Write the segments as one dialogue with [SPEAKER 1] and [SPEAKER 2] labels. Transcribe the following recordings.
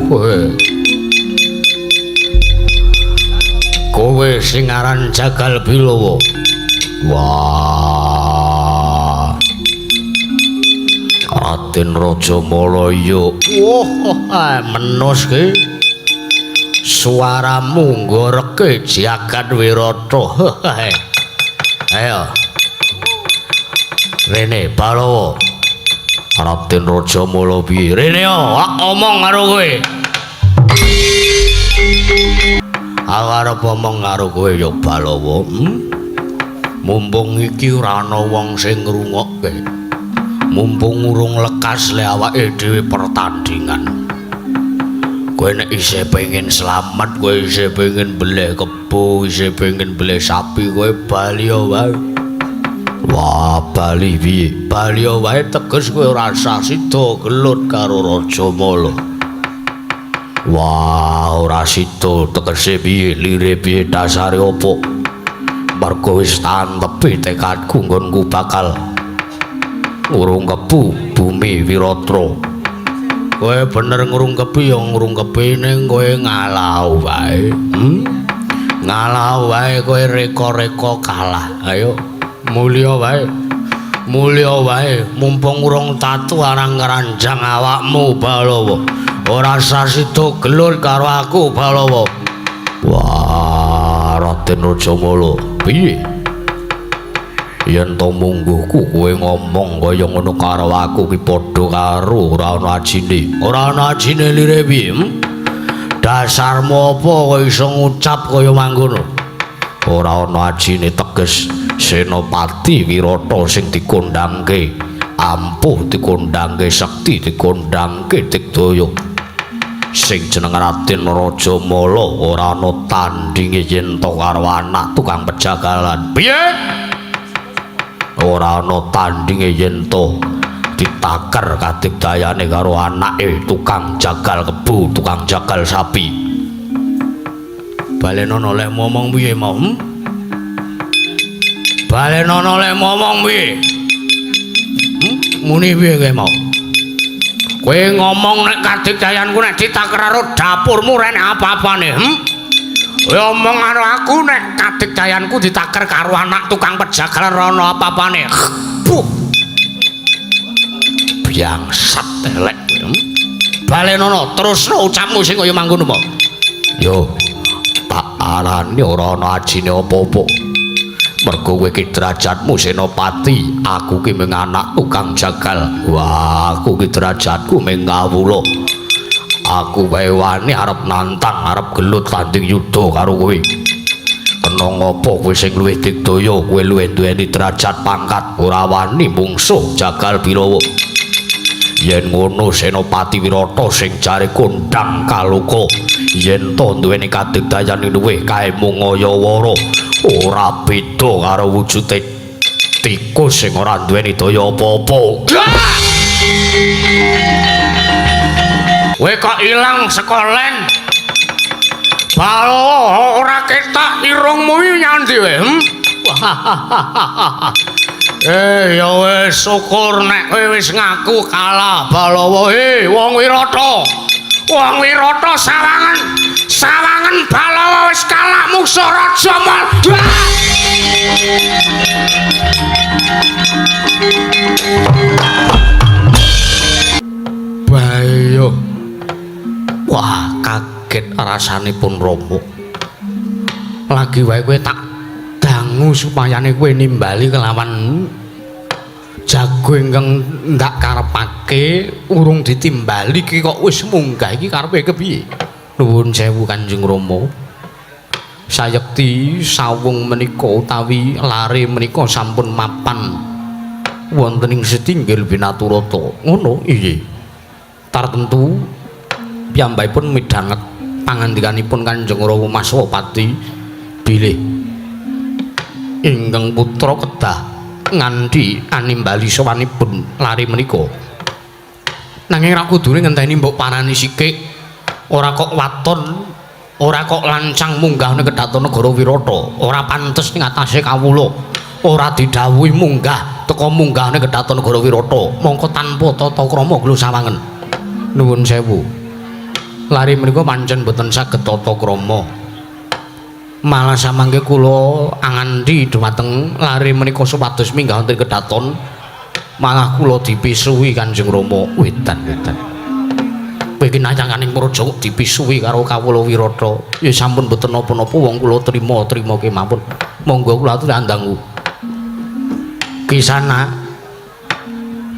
[SPEAKER 1] Kowe. Kowe sing aran Jagal Bilawa. Wah. Raden Raja Malaya. Wah, menus ki. Suaramu nggoreke jagat Wirata. Ayo. Rene Balawa. Raden Raja Mala piye? Rene yo, omong karo kowe. Aku arep omong karo kowe ya Balawa. Mumpung iki ora ana wong sing ngrungokke. Mumpung urung lekas le awake dhewe pertandingan. Kowe nek isih pengen slamet, kowe isih pengen beleh kebo, isih pengen beleh sapi, kowe bali wae. Wah, bali piye? Bali wae teges kowe ora usah sida gelut karo Raja Mala. Wah, ora sida tegese piye? Lire piye dasare apa? Mergo wis tantepi tekadku nggonku bakal ngrungkebu bumi Wiratra. Kowe bener ngrungkebi ya ngrungkebi ning kowe ngalah wae. Ngalah wae kowe reka-reka kalah. Ayo mulya wae. Mulya wae mumpung urung tatu arang ngranjang awakmu Balawa. Ora usah sida gelut karo aku Balawa. Wah, Raden Raja Mala, piye? Yen to mungguhku kowe ngomong kaya ngono karo aku ki padha karo ora ana ajine. Ora ana ajine lire piye? Dasarmu apa kowe iso ngucap kaya mangkono? Ora ana ajine teges Senopati Wirata sing dikondhangke ampuh, dikondhangke sekti, dikondhangke digdaya. Sing jeneng Raden Raja Mala ora ana tandinge yen to karo anak tukang pejagalan. Piye? Ora ana tandinge yen to ditaker kadigdayane karo anake tukang jagal kebo, tukang jagal sapi. Balenono lek ngomong piye mau? Balenono lek ngomong piye? Muni piye kowe mau? Kowe ngomong nek kadigdayanku nek ditaker karo dapurmu rene apa-apane, Kowe omong karo aku nek kadigdayanku ditaker karo anak tukang pejagalan ora ana apa-apane. Puh. Biangsat elek kowe. Balenono terusno ucapmu sing kaya mangkono mau. Yo, tak arani ora ana ajine apa-apa. Mergo kowe ki derajatmu senopati, aku ki mung anak tukang jagal. Wah, aku ki derajatku mung kawula. Aku wae wani arep nantang, arep gelut tanding yuda karo kowe. Kena ngopo kowe sing luwih digdaya, kowe luwih duweni derajat pangkat, ora wani mungsuh Jagal Bilawa. Yen ngono Senopati Wirata sing jare kondhang kaloka, yen to duweni kadigdayan luwih kae mung ngayawara, ora beda karo wujude tikus sing ora duweni daya apa-apa. Kowe kok ilang sekolen? Balawa ora ketok irungmu iki nyandi kowe, Ya wis syukur nek kowe wis ngaku kalah Balawa. Wong Wirata. Wong Wirata sawangen. Sawangen Balawa wis kalah musuh Raja Mala. Bayo. Wah, kaget rasanipun Rama. Lagi wae kowe tak dangu supayane kowe nimbali kelawan jago ingkang ndak karepake urung ditimbali iki kok wis munggah iki karepe kepiye? Nuwun sewu Kanjeng Rama. Sayekti sawung menika utawi lare menika sampun mapan wonten ing setinggil Binaturata. Ngono? Iya. Tartemtu piyambakipun midhanget pangandikanipun Kanjeng Rama Maswapati bilih ingkang putra kedah nganthi animbali sowanipun lare menika. Nanging ra kudune ngenteni mbok parani sikik, ora kok waton, ora kok lancang munggah ning kedhaton negara Wirata, ora pantes ning atase kawula, ora didhawuhi munggah teka munggah ning kedhaton negara Wirata, mongko tanpa tata krama glo sawangen. Nuwun sewu. Lare menika pancen boten saged tata krama. Malah samangke kula angandi dhumateng lare menika supados minggah wonten kedaton, malah kula dipisuhi Kanjeng Rama. Wedan-wedan. Kowe iki nayanganing praja kok dipisuhi karo kawula Wirata. Ya sampun boten napa-napa wong kula trima-trima kemawon. Monggo kula aturi andangu. Kisana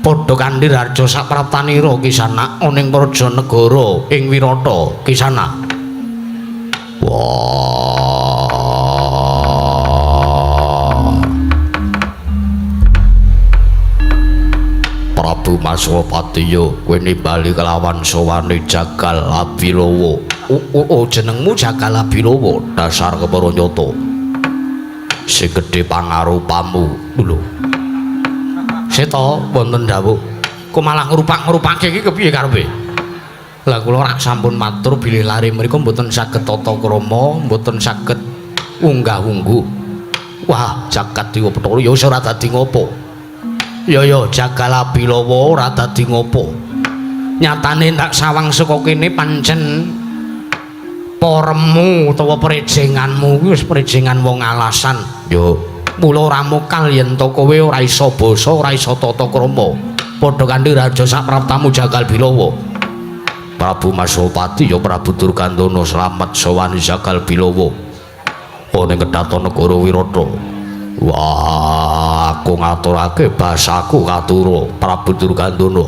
[SPEAKER 1] padha kanthi raja sapraptanira Kisana ana ing praja negara ing Wirata Kisana. Wah. Prabu Maswapati yo kowe nimbali kelawan sowane Jagal Abilawa. Oh, jenengmu Jagal Abilawa, dasar kepara nyata. Sing gedhe pangarupamu lho. Seta wonten dawuh. Kok malah ngrupak-ngrupake iki kepiye karepe? Lah kula rak sampun matur bilih lare mriku mboten saged tata krama, mboten saged unggah-ungguh. Wah, jagat dewa Bathara ya wis ora dadi ngopo. Ya ya Jagal Abilawa ora dadi ngopo. Nyatane tak sawang saka kene pancen poremu utawa prejenganmu kuwi wis prejengan wong alasan. Yo mula ora mokal yen to kowe ora iso basa, ora iso tata krama. Padha kanthi raja sapraptamu Jagal Bilawa. Prabu Maswapati ya Prabu Durgandana slamet sowan Jagal Bilawa. Ana ing kedaton negara Wirata. Wah, aku ngaturake basaku katura Prabu Durgandana.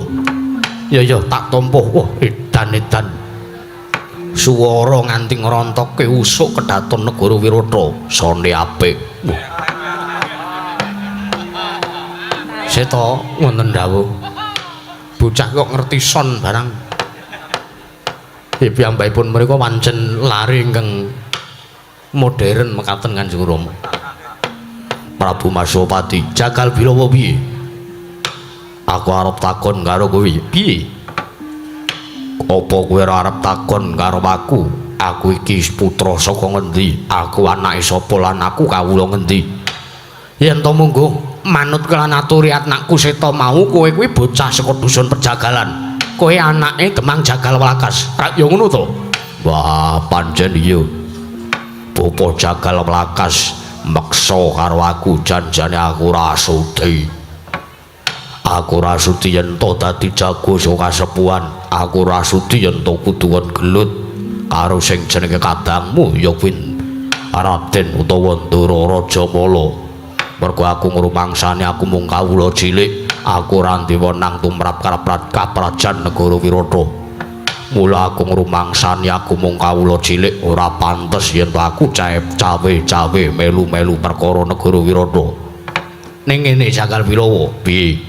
[SPEAKER 1] Ya ya tak tampa. Wah, edan-edan. Suwara nganti ngrontokke usuk kedaton negara Wirata. Sone apik. Wah. Seta wonten dawuh. Bocah kok ngerti son barang. Piyambakipun mriku pancen lare ingkang modern mekaten Kanjeng Rama. Prabu Maswapati, Jagal Bilawa piye? Aku arep takon karo kowe. Piye? Apa kowe ora arep takon karo aku? Aku iki putra saka ngendi? Aku anake sapa lan aku kawula ngendi? Yen to mungguh manut kelan aturi anakku Seta mau, kowe kuwi bocah saka dusun Pejagalan. Kowe anake Demang Jagal Wlakas. Rak ya ngono to? Wah, pancen iya. Bapa Jagal Wlakas meksa karo aku, janjane aku ora sudi. Aku ora sudi yen to dadi jago saka kasepuhan. Aku ora sudi yen to kudu gelut karo sing jenenge kadangmu ya kuwi Raden utawa Ndara Rajamala. Mergo aku ngrumangsani aku mung kawula cilik, aku ora duwe wenang tumrap kaprajan negara Wirata. Mula aku ngrumangsani aku mung kawula cilik, ora pantes yen aku cawe-cawe melu-melu perkara negara Wirata. Ning ngene Jagal Bilawa, piye?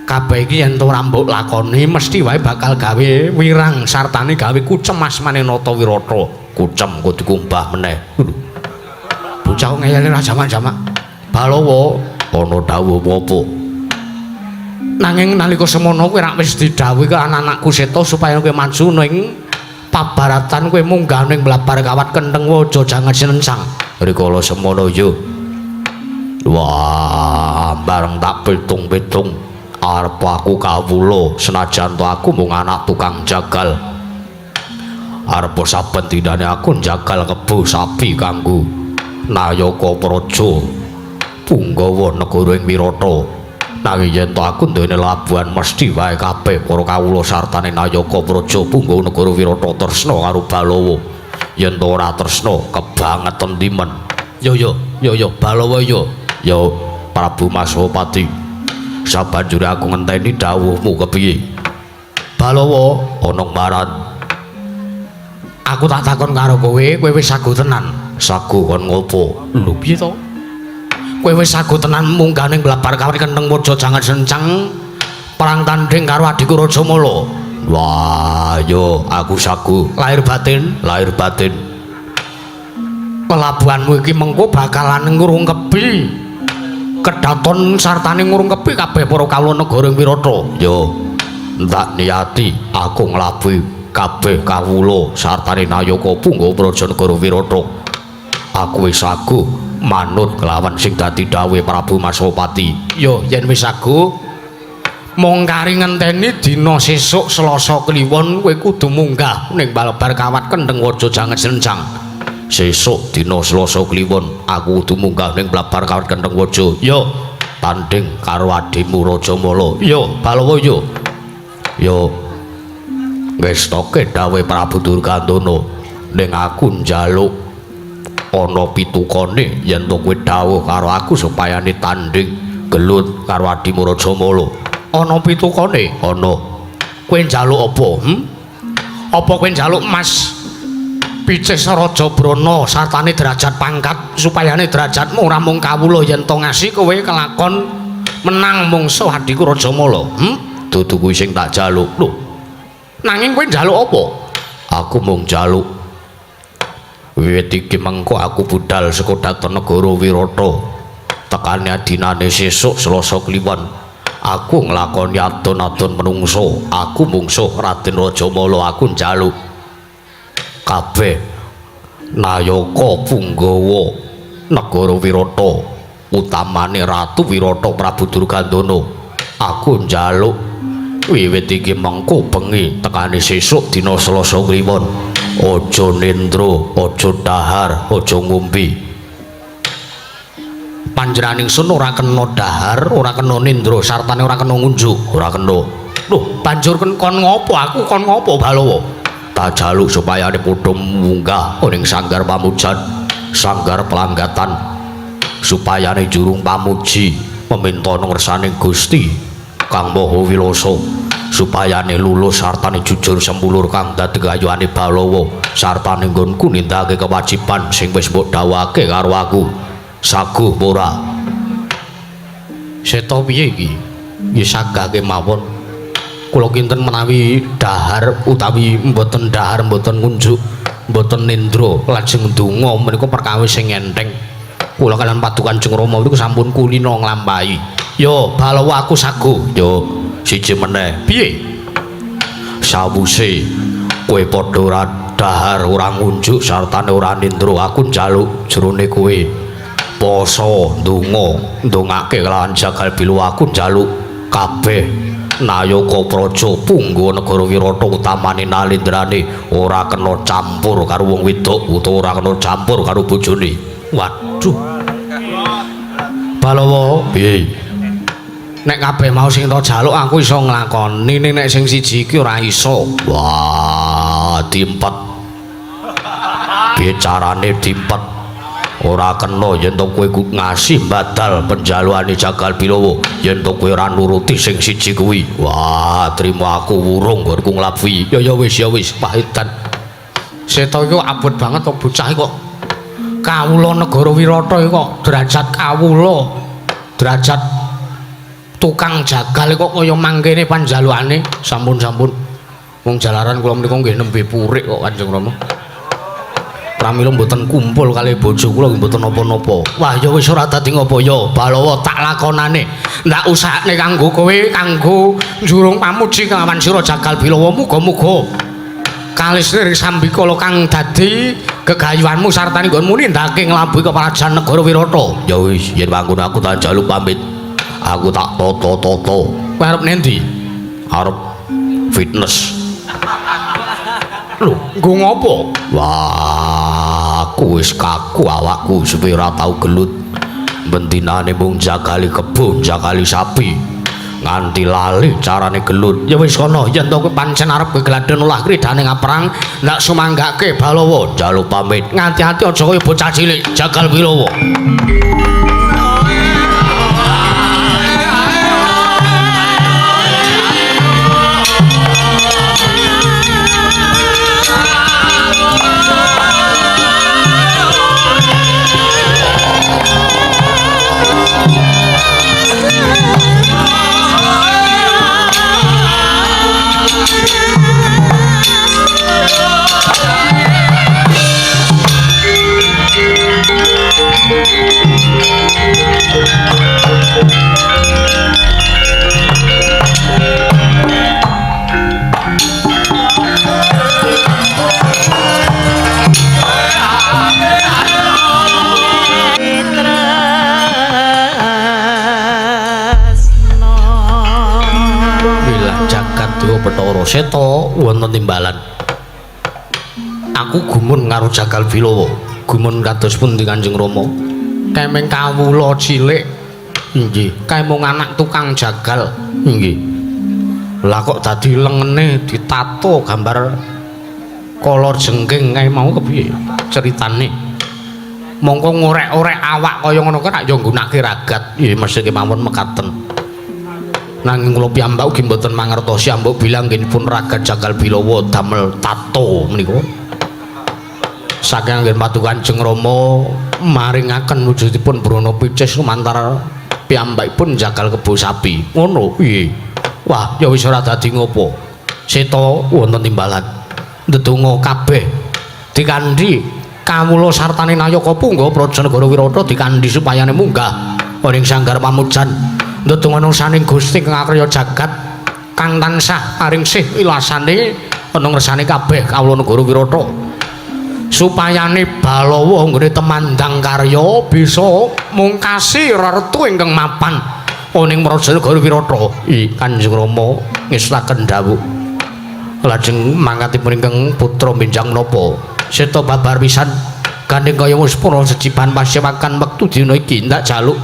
[SPEAKER 1] Kabeh iki yen to ora mbok lakoni mesti wae bakal gawe wirang sartane gawe kucem asmane Nata Wirata. Kucem kudu kumbah meneh. Bocah ngeyele ra jamak-jamak. Balawa ana dawuh apa? Nanging nalika semono kowe rak wis didhawuhi ka anak-anakku Seta supaya kowe maju ning pabaratan kowe munggah ning blabar kawat kentheng waja jangan sinencang. Rikala semono yo. Wah, bareng tak pitung-pitung arep aku kawula senajan to aku mung anak tukang jagal. Arep saben dinane aku njagal kebo sapi kanggo Nayaka Praja punggawa negara ing Wirata. Nanging yen to aku duweni labuhan mesti wae kabeh para kawula sartane Nayaka Praja punggawa negara Wirata tresna karo Balawa. Yen to ora tresna kebangeten timen. Yo yo yo yo Balawa yo. Yo Prabu Maswapati, sabanjure aku ngenteni dawuhmu kepiye? Balawa ana maran. Aku tak takon karo kowe, kowe wis sagu tenan. Sagu kon ngopo? Lho piye to? Kowe wis sagu tenan munggah ning blabar kawit kentheng waja jangan sencang perang tanding karo adhiku Rajamala. Wah, yo aku sagu. Lahir batin, lahir batin. Pelabuhanmu iki mengko bakalan ngrungkebi kedaton sartane ngrungkebi kabeh para kawula negara ing Wirata. Yo, ndak niati aku nglabuhi kabeh kawula sartane Nayaka punggawa praja negara Wirata. Aku wis sagu manut kelawan sing dadi dawuhe Prabu Maswapati. Yo, yen wis sagu Mung kari ngenteni dina sesuk Selasa Kliwon kowe kudu munggah ning Balebar Kawat Kendeng Waja Janget Sencang. Sesuk dina Selasa Kliwon aku kudu munggah ning Balebar Kawat Kendeng Waja. Yo tanding karo adimu Rajamala. Yo Balawa yo. Yo ngestoke dawuhe Prabu Durgandana ning aku njaluk ana pitukane yen to kowe dawuh karo aku supayane tanding gelut karo adimu Rajamala. Ana pitukane? Ana. Kowe njaluk apa? Apa kowe njaluk Mas Picis Raja Brana sartane derajat pangkat supayane derajatmu ora mung kawula yen to ngasi kowe kelakon menang mungsuh adhiku Rajamala? Dudu kuwi sing tak jaluk. Lho. Nanging kowe njaluk apa? Aku mung njaluk wiwit iki mengko aku budal saka dhateng negara Wirata tekane adinane sesuk Selasa Kliwon. Aku nglakoni adon-adon menungso, aku mungsuh Raden Rajamala, aku njaluk kabeh nayaka punggawa negara Wirata, utamane Ratu Wirata Prabu Durgandana. Aku njaluk wiwit iki mengko bengi tekane sesuk dina Selasa Kliwon, aja nendra, aja dahar, aja ngombe. Panjenengan ingsun ora kena dahar, ora kena nindra, sartane ora kena ngunjuk, ora kena. Lho, banjur kon ngopo? Aku kon ngopo, Balawa? Tak jaluk supayane padha munggah ning sanggar pamujan, sanggar pelanggatan, supayane jurung pamuji meminta ngersane Gusti Kang Maha Wilasa, supayane lulus sartane jujur sempulur kang dadi gayuhane Balawa, sartane nggonku nindakake kewajiban sing wis mbok dawuhake karo aku. Saguh ora? Seta piye iki? Nggih sagake mawon. Kula kinten menawi dahar utawi mboten dahar, mboten ngunjuk, mboten nindra, lajeng ndonga menika perkawis sing enteng. Kula kaliyan Paduka Kanjeng Rama niku sampun kulina nglampahi. Yo Balawa aku saguh. Yo siji meneh. Piye? Sawuse kowe padha ora dahar, ora ngunjuk, sartane ora nindra, aku njaluk jerone kowe poso ndonga ndongake kelawan Jagal Bilu, aku njaluk kabeh nayaka praja punggawa negara Wirata utamane nalendrane ora kena campur karo wong wedok utawa ora kena campur karo bojone. Waduh. Balawa, piye? Nek kabeh mau sing tak jaluk aku iso nglakoni, ning nek sing siji iki ora iso. Wah, diempet. Piye carane diempet? Ora kena yen to kowe ngasih badal penjalukane Jagal Bilawa, yen to kowe ora nuruti sing siji kuwi. Wah, trimo aku wurung nggonku nglabuhi. Ya ya wis ya wis, pahitan. Seta iki abot banget to bocah iki kok. Kawula negara Wirata iki kok derajat kawula, derajat tukang jagal kok kaya mangkene panjalukane. Sampun-sampun. Wong jalaran kula menika nggih nembe purik kok Kanjeng Rama. Pramila mboten kumpul kali bojo kula nggih mboten napa-napa. Wah ya wis ora dadi ngopo ya Balawa tak lakonane. Ndak usahane kanggo kowe kanggo njurung pamuji kelawan sira Jagal Bilawa, muga-muga kalis lir sambikala kang dadi gegayuhanmu sartane nggonmu nindakake nglabuhi keprajan negara Wirata. Ya wis yen mangkono aku tak njaluk pamit. Aku tak toto-toto. Kowe arep nendi? Arep fitness. Lho, nggo ngopo? Wah, aku wis kaku awakku suwe ora tau gelut. Bendinane mung jagali kebon, jagali sapi. Nganti lali carane gelut. Ya wis kono, yen to kowe pancen arep gegladen olah kridane ngaprang, ndak sumanggake Balawa, njaluk pamit. Nganti-anti aja kaya bocah cilik, Jagal Bilawa.
[SPEAKER 2] Thank you.
[SPEAKER 1] Seta wonten timbalan. Aku gumun karo Jagal Bilawa. Gumun kados pundi Kanjeng Rama? Kemeng kawula cilik. Inggih, kae mung anak tukang jagal. Inggih. Lah kok dadi lengene ditato gambar kolor jengking kae mau kepiye ceritane? Mongko ngorek-orek awak kaya ngono kuwi rak ya nggunake ragat. Nggih mesti kemawon mekaten. Nanging kula piyambak ugi mboten mangertosi ambok bilang nggenipun ragat Jagal Bilawa damel tato menika. Saking anggen padu Kanjeng Rama maringaken wujudipun Brana Picis lumantar piyambakipun jagal kebo sapi. Ngono piye? Wah, ya wis ora dadi ngopo. Seta wonten timbalan. Ndedonga kabeh dikandhi kawula sartane nayaka punggawa Praja Negara Wirata dikandhi supayane munggah ing sanggar pamujan. Ndedonga saning Gusti kang akrya jagat kang tansah paring sih wilasane ana ngersane kabeh kawula negara Wirata. Supayane Balawa nggone temandang karya bisa mungkasi rertu ingkang mapan ning Praja Negara Wirata. I Kanjeng Rama ngestaken dawuh. Lajeng mangkatipun ingkang putra benjang menapa? Seta babar pisan gandeng kaya muspura sejiban pasyewakan wektu dina iki ndak jaluk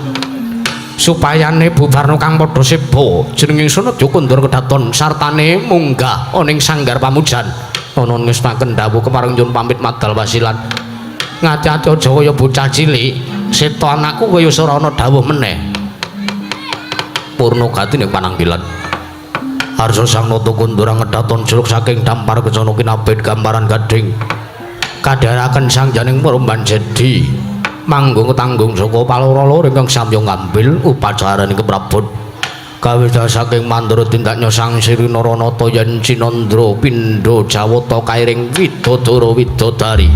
[SPEAKER 1] supayane bubarno kang padha seba jeneng ingsun aja kondur kedaton sartane munggah ning sanggar pamujan. Ana ngestaken dawuh kepareng nyuwun pamit madal wasilan. Ngati-ati aja kaya bocah cilik, seta anakku kaya ora ana dawuh meneh. Purna gati ning pananggilan. Harsa sang nata kondur ngedaton jeruk saking dampar kencana kinabet gambaran gading. Kadharaken sang janing Perumban Jedi. Manggung tanggung saka paloro-loro ingkang samya ngambil upacarane keprabon. Kawista saking mandura tindaknya sang Sri Naranata yen Cinandra pindha jawata kairing widodara widodari.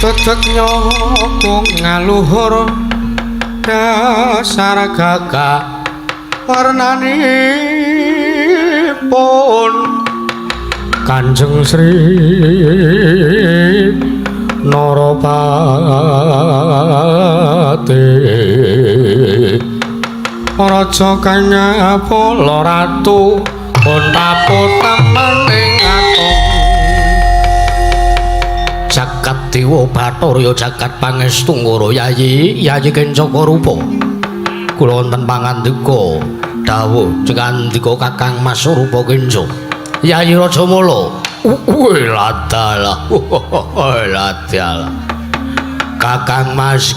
[SPEAKER 2] Cecek nyokong ngaluhur dasar gagah warnanipun Kanjeng Sri Narapati Raja Kanyapala Ratu Kontapo tamaning atung.
[SPEAKER 1] Jagat Dewa Bathara jagat pangestu ngoro Yayi Yayi Kencaka Rupa. Kula wonten pangandika dawuh ngandika Kakang Mas Rupa Kenca. Yayi Rajamala. Wih ladalah. Ladalah. Kakang Mas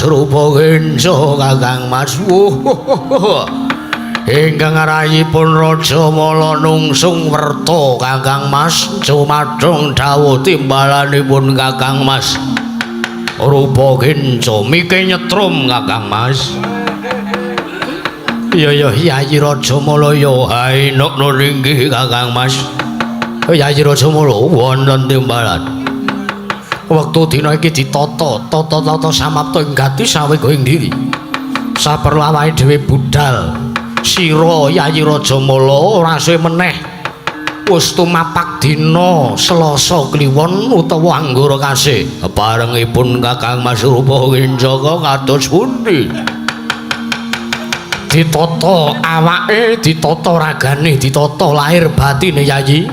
[SPEAKER 1] Rupa Kenca, Kakang Mas. Ingkang rayipun Rajamala nungsung werta Kakang Mas cumadung dawuh timbalanipun Kakang Mas Rupa Kenca mike nyetrum Kakang Mas. Iya ya Yayi Rajamala ya hae nokno inggih Kakang Mas. Yayi Rajamala wonten timbalan. Wektu dina iki ditata, tata-tata samapta ing gati sawega ing diri. Saperlu awake dhewe budal. Sira Yayi Rajamala ora suwe meneh wis tumapak dina Selasa Kliwon utawa Anggara Kasih. Barengipun Kakang Mas Rupa Kencaka kados pundi? Ditata awake, ditata ragane, ditata lahir batine Yayi.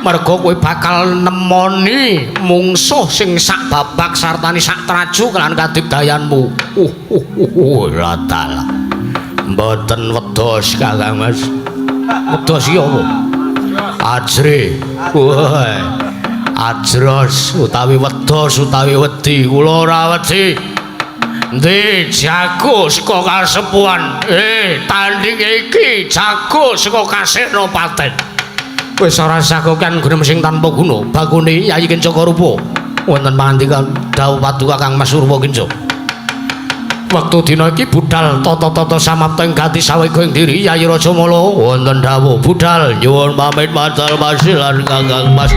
[SPEAKER 1] Merga kowe bakal nemoni mungsuh sing sak babak sartani sak traju kelan kadibdayanmu. Ladalah. Mboten wedos Kakang Mas. Wedos iki apa? Ajre. Wah. Ajros utawi wedos utawi wedi. Kula ora wedi. Endi jago saka kasepuhan? Tanding iki jago saka Kasenopaten. Wis ora sakokan guna sing tanpa guna. Bakune Yayi Kencaka Rupa. Wonten pangandikan dawuh paduka Kang Mas Rupa Kenca. Wektu dina iki budal tata-tata samapta ing gati sawega ing diri Yayi Rajamala wonten dawuh budal nyuwun pamit madal masilan Kakang Mas.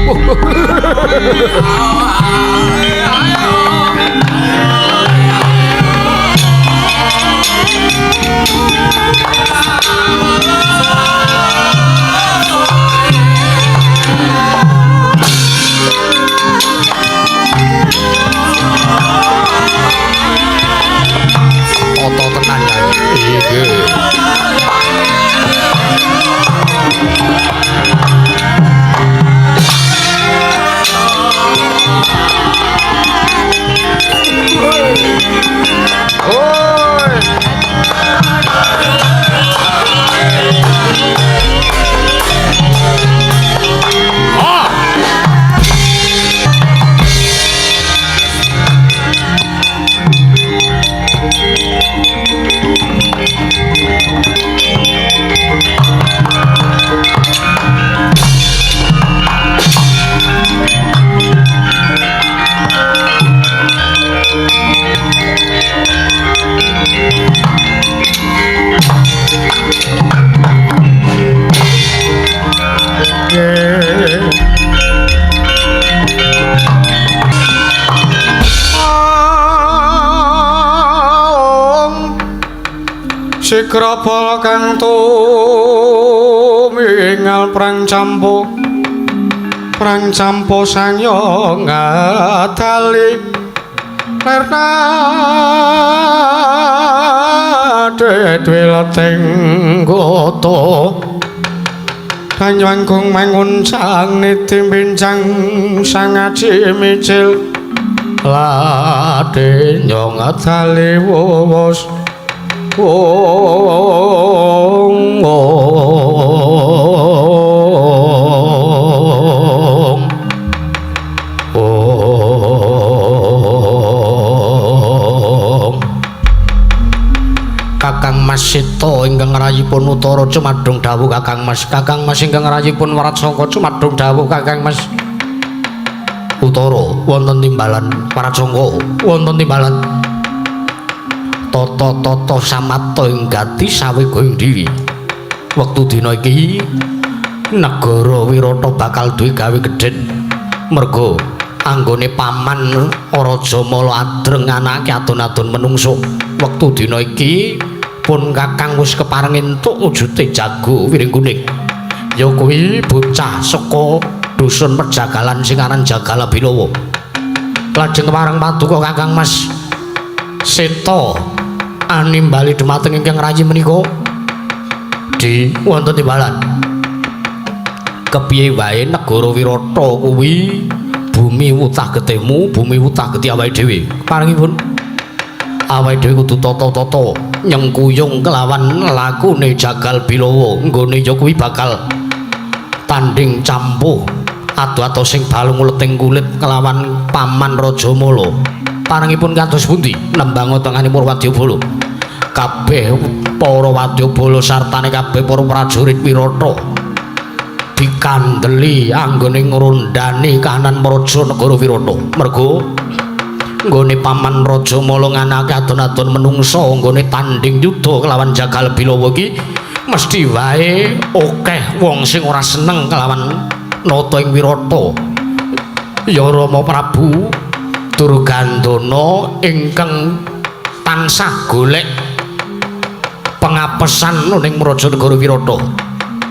[SPEAKER 1] Tata tenan Yayi. Nggih.
[SPEAKER 2] Oi.
[SPEAKER 1] Ah.
[SPEAKER 2] Sikrapala kang tumingal prang campo sangya ngadali lerna dhewe leteng gata kanyangkung mangun sang niti bincang sang aji micil lade nyong ngadali wos ong ong ong. Kakang Mas Sita ingkang rayipun Utara cumadung dawuh Kakang Mas. Kakang Mas ingkang rayipun Waratsangka cumadung dawuh Kakang Mas Utara wonten timbalan Waratsangka wonten timbalan tata-tata samapta ing gati sawega ing diri. Wektu dina iki negara Wirata bakal duwe gawe gedhen merga anggone paman Rajamala adreng anake adon-adon menungso. Wektu dina iki pun Kakang wis kepareng entuk wujute jago Wiring Kuning. Ya kuwi bocah saka dusun Pejagalan sing aran Jagala Bilawa. Lajeng kepareng paduka Kakang Mas Seta animbali dumateng ingkang rayi menika di wonten timbalan. Kepiye wae negara Wirata kuwi bumi Bumi wutah getihmu, bumi wutah getih awake dhewe. Parengipun awake dhewe kudu tata-tata nyengkuyung kelawan lakune Jagal Bilawa. Nggone ya kuwi bakal tanding campuh ado-ado sing balung uleting kulit kelawan Paman Rajamala. Parengipun kados pundi nembang tengahane para wadyabala? Kabeh para wadyabala sartane kabeh para prajurit Wirata dikandeli anggone ngrondani kahanan praja negara Wirata. Merga nggone Paman Rajamala nganake adon-adon menungsa nggone tanding yuda kelawan Jagal Bilawa iki mesti wae akeh wong sing ora seneng kelawan nata ing Wirata. Ya Rama Prabu Durgandana ingkang tansah golek pengapesan ning praja negara Wirata.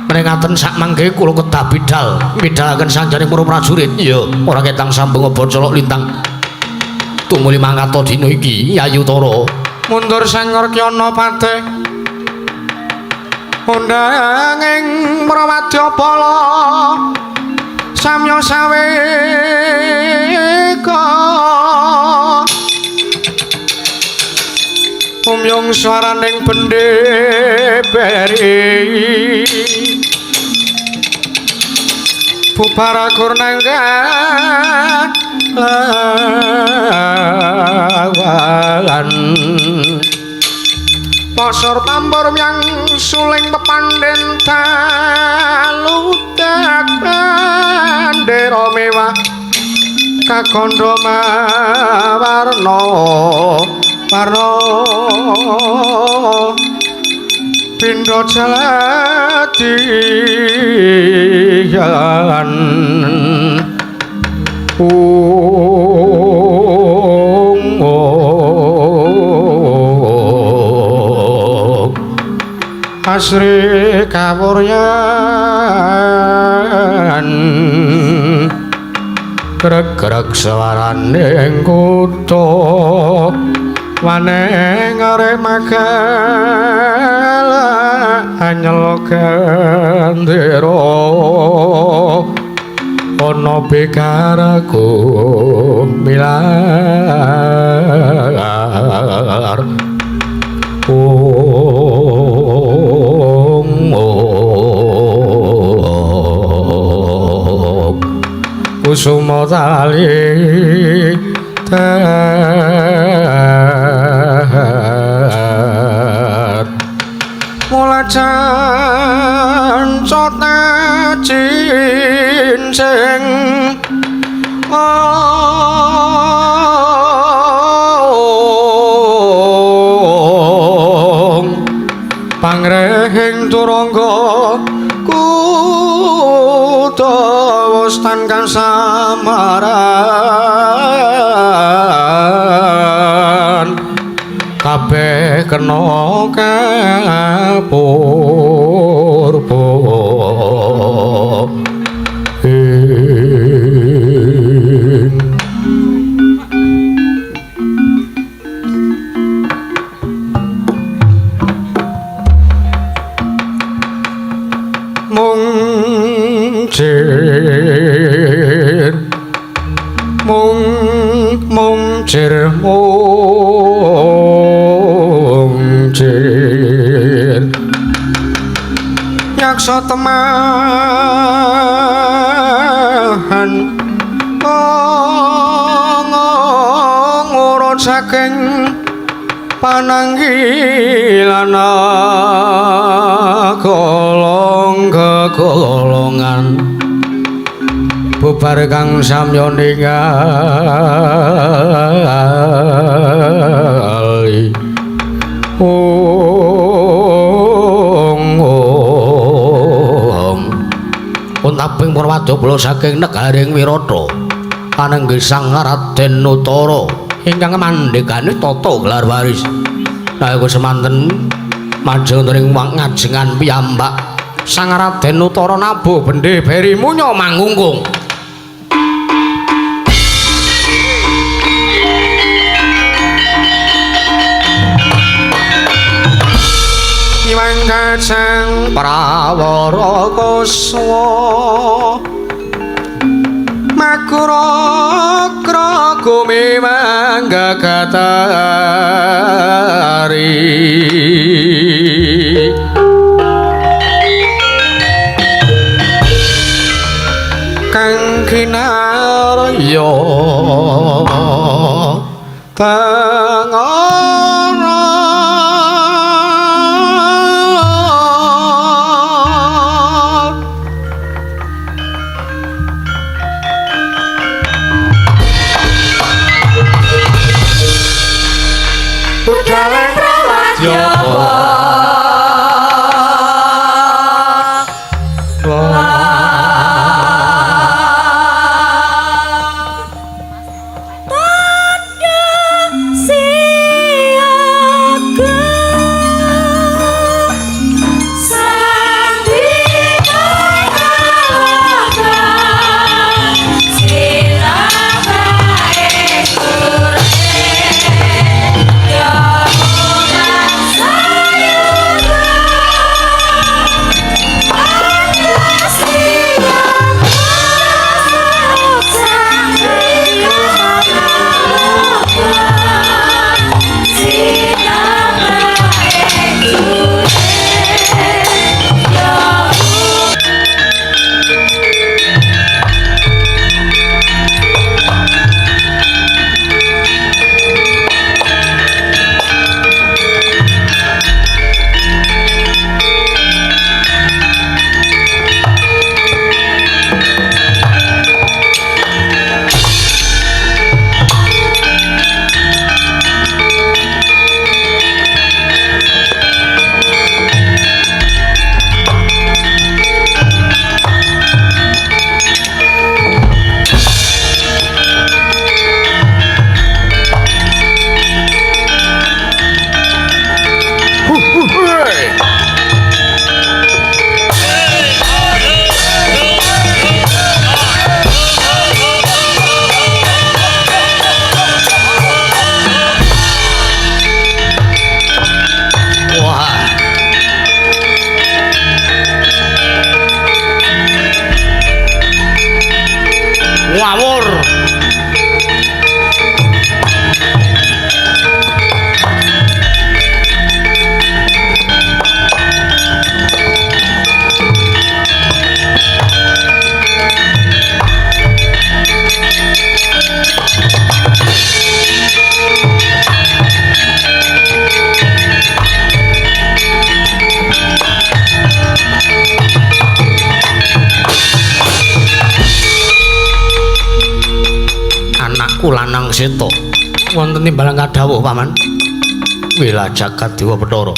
[SPEAKER 2] Mrengaten sak mangke kula kedah bidal, bidalaken sanjaning para prajurit. Ya, ora ketang sambung colok lintang. Tumuli mangkata dina iki Yayi Utara.
[SPEAKER 3] Mundur sangor kyana patih. Undang ing Prawadyabala samya saweka. Umyung swaraning bendhe beri. Bubar akur nangga lawan. Pasor tambor yang suling pepandhen taludak bandera mewah kagondo mawarna warna pindha jaladiyan. Asri kawuryan greg-greg swarane kutha waneng arep magal anyel gendera ana bekaraku milar. Ong ong kusuma tali tet mula cancot cincing pangrehing turangga kutha wostan kasamaran kabeh kena kapurba. Mung mung jir mung jir yaksa temahan ngurut saking pananggilana golong kegolongan bubar kang samya ningali. Ong ong
[SPEAKER 2] Untaping para wadyabala saking negaring Wirata panenggih Sang Raden Utara ingkang mandhegani tata gelar waris. Nalika semanten majeng ing ngajengan piyambak Sang Raden Utara nabuh bendhe beri munya mangungkung.
[SPEAKER 3] Iwang kacang prawara kuswa makura Bumi manggagatari kang kinarya tengara budale prawadya.
[SPEAKER 2] Lanang Seta wonten timbalan kadhawuh paman. Wila jagat dewa Bathara,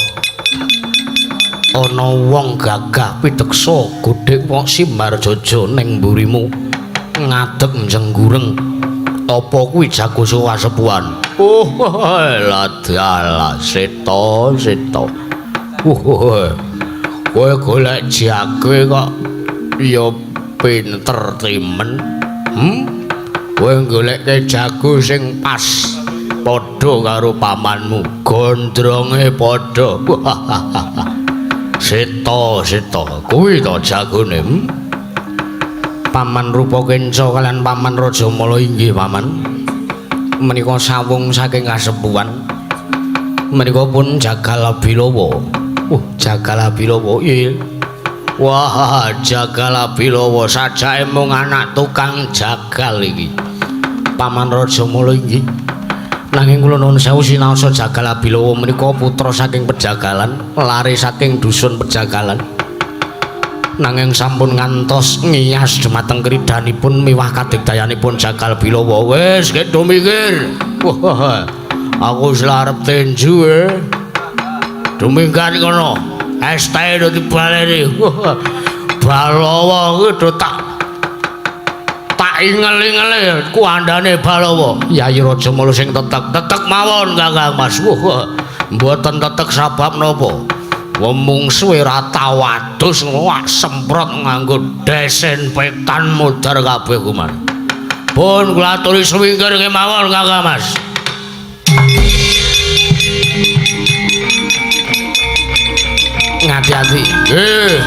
[SPEAKER 2] ana wong gagah pideksa godhek wong Simbarjaja ning mburimu ngadeg njenggureng. Apa kuwi jago kasepuhan? Oh ladalah Seta, Seta. Kowe golek jago kok ya pinter timen. Kowe goleke jago sing pas padha karo pamanmu, gondronge padha. Seta, Seta, kuwi to jagone. Paman Rupa Kenca kalian Paman Rajamala inggih paman. Menika sawung saking kasepuhan. Menika pun Jagal Bilawa. Jagal Bilawa iya. Wah, Jagal Bilawa sajake mung anak tukang jagal iki. Paman Rajamala inggih. Nanging kula nuwun sewu sinaosa Jagal Bilawa menika putra saking pejagalan, lare saking dusun pejagalan. Nanging sampun ngantos ngiyas dumateng kridanipun miwah kadigdayanipun Jagal Bilawa. Wis kedo mikir. Wah, aku wis arep tinju e. Duminggan kono. Es teh do dibaleni. Balawa kuwi do tak ingel-ingele kuandane Balawa. Yayi Rajamala sing tetek, tetek mawon Kakang Mas. Mboten tetek sabab napa? Wong mungsuhe ora tau adus ngwak semprot nganggo desinfektan mudhar kabeh kuman. Pun kula aturi suwingkir kemawon Kakang Mas. Ngati-ati. Nggih.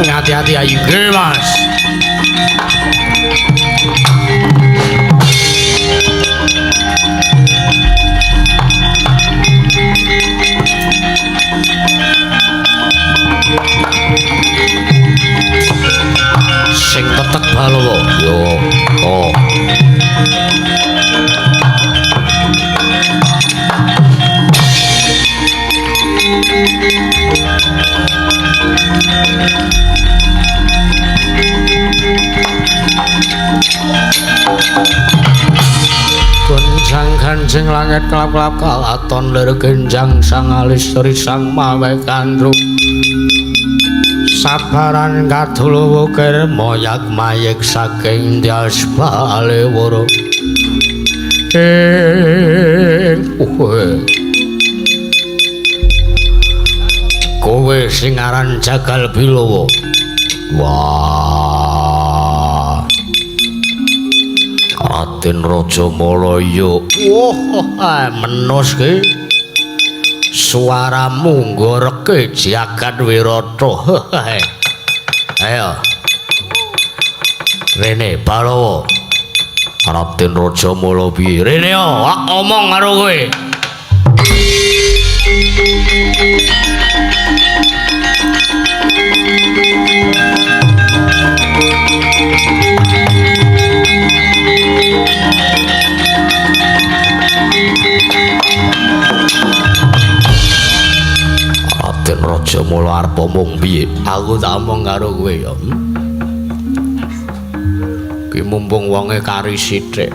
[SPEAKER 2] Hati-hati ayo. Nggih, Mas. Sing tetek Balawa. Yo, oh. Gonjang ganjing langit kelap-kelap kalaton lir genjang sang alis risang mawe kandrung sabaran kaduluwu kir moyak mayik saking dyas balewara. Kowe sing aran Jagal Bilawa. Wah, Raden Raja Malaya. Wah, menus ki. Suaramu nggoreke jagat Wirata. Ayo. Rene Balawa. Raden Raja Mala piye? Rene yo, omong karo kowe. Raden Raja Mala arep omong piye? Aku tak omong karo kowe ya. Ki mumpung wonge kari sithik.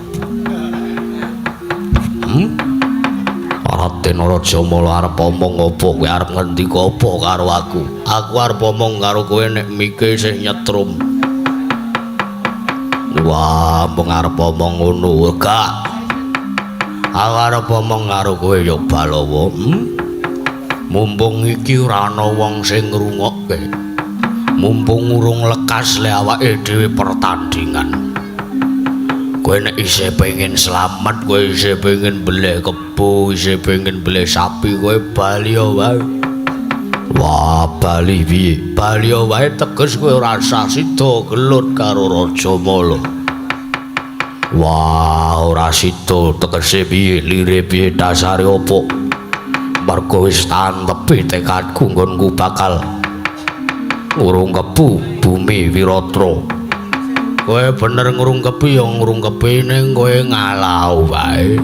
[SPEAKER 2] Raden Raja Mala arep omong apa? Kowe arep ngendika apa karo aku? Aku arep omong karo kowe nek mike isih nyetrum. Wah, mung arep omong ngono gak. Aku arep omong karo kowe ya Balawa. Mumpung iki ora ana wong sing ngrungokke. Mumpung urung lekas le awake dhewe pertandingan. Kowe nek isih pengen slamet, kowe isih pengen beleh kebo, isih pengen beleh sapi, kowe bali wae. Wah, bali piye? Bali wae teges kowe ora usah sida gelut karo Raja Mala. Wah, ora sida tegese piye? Lire piye dasare opo? Mergo wis tantepi tekadku nggonku bakal ngrungkebu bumi Wiratra. Kowe bener ngrungkebi ya ngrungkebi ning kowe ngalah wae.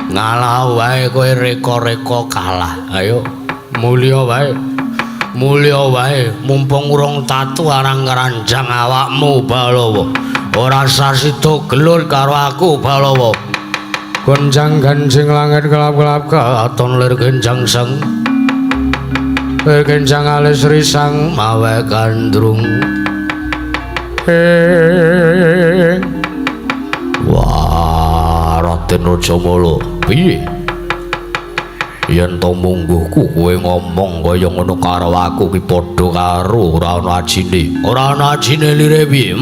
[SPEAKER 2] Ngalah wae kowe reka-reka kalah. Ayo mulya wae. Mulya wae mumpung urung tatu arang ngranjang awakmu Balawa. Ora usah sida gelut karo aku Balawa. Gonjang ganjing langit kelap-kelap katon lir genjang sang genjang alis risang mawe gandrung. Wah, Raden Raja Mala piye? Yen to mungguhku kowe ngomong kaya ngono karo aku ki padha karo ora ana ajine. Ora ana ajine lire piye?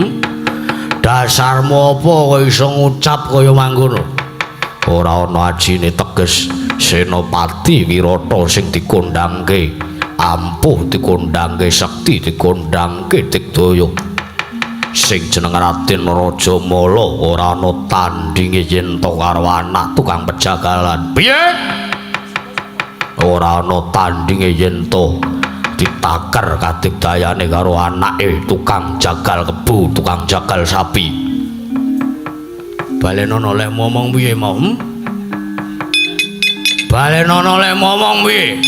[SPEAKER 2] Dasarmu apa kowe iso ngucap kaya mangkono? Ora ana ajine teges Senopati Wirata sing dikondhangke ampuh, dikondhangke sekti, dikondhangke digdaya. Sing jeneng Raden Raja Mala ora ana tandinge yen to karo anak tukang pejagalan. Piye? Ora ana tandinge yen to ditaker kadigdayane karo anake tukang jagal kebo, tukang jagal sapi. Balenono lek ngomong piye mau? Balenono lek ngomong piye?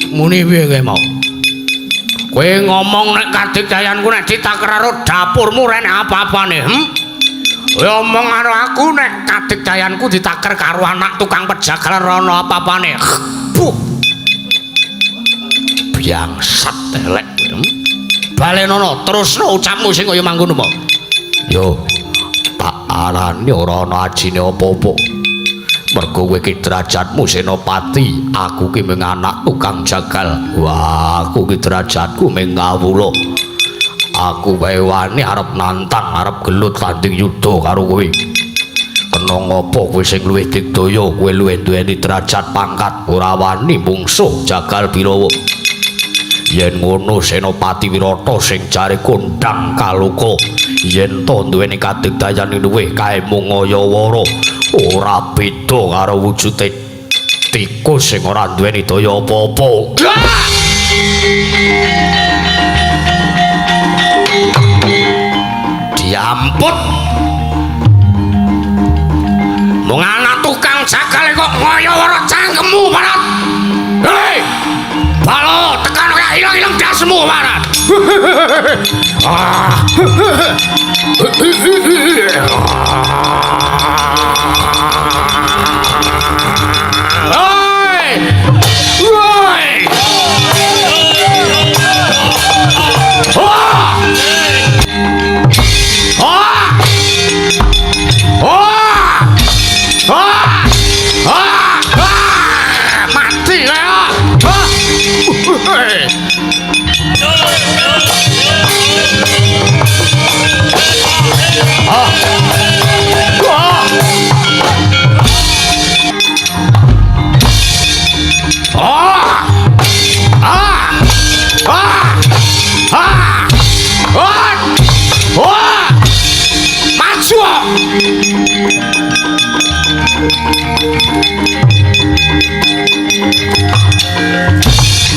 [SPEAKER 2] Muni piye kowe mau? Kowe ngomong nek kadigdayanku nek ditaker karo dapurmu ora enek apa-apane, Kowe omong karo aku nek kadigdayanku ditaker karo anak tukang pejagalan ora ana apa-apane. Puh. Biangsat elek. Balenono terusno ucapmu sing kaya mangkono mau. Yo, tak arani ora ana ajine apa-apa. Mergo kowe ki derajatmu senopati, aku ki mung anak tukang jagal. Wah, aku ki derajatku mung kawula. Aku wae wani arep nantang, arep gelut tanding yuda karo kowe. Kena
[SPEAKER 1] Kena ngopo kowe sing luwih digdaya, kowe luwih duweni derajat pangkat, ora wani mungsuh Jagal Birawa. Yen ngono Senopati Wirata sing jare kondang kaloka, yen to duweni kadigdayan luwih kae mung ngayawara, ora beda karo wujude tikus sing ora duweni daya apa-apa. Diamput. Mung ana tukang jagal kok ngayawara cangkemmu, Barat. Hei! Balo tekan kaya ilang-ilang dasmu, Barat. Hei! Woi! Ah! Ah! Ah! Ah! Ah! Ah! Mati kaya. Ah! Ah! Ah! Ah! Ah! Ah! Ah! Ah! Maju!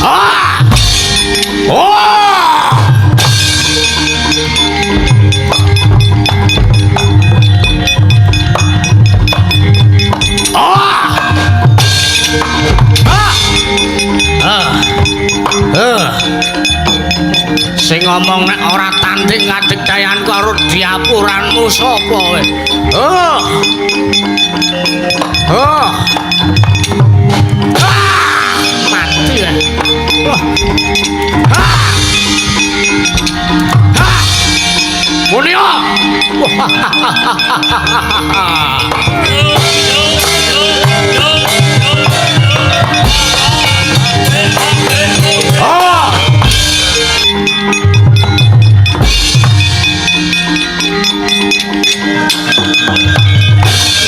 [SPEAKER 1] Ah! Oh! Ah! Ah! Ah! Ah! Sing ngomong nek ora tanding kadigdayanku karo diapuranmu sapa kowe? Oh. Oh. Ah! Mati ya. Oh. Ah! Ah! Munio. Ah!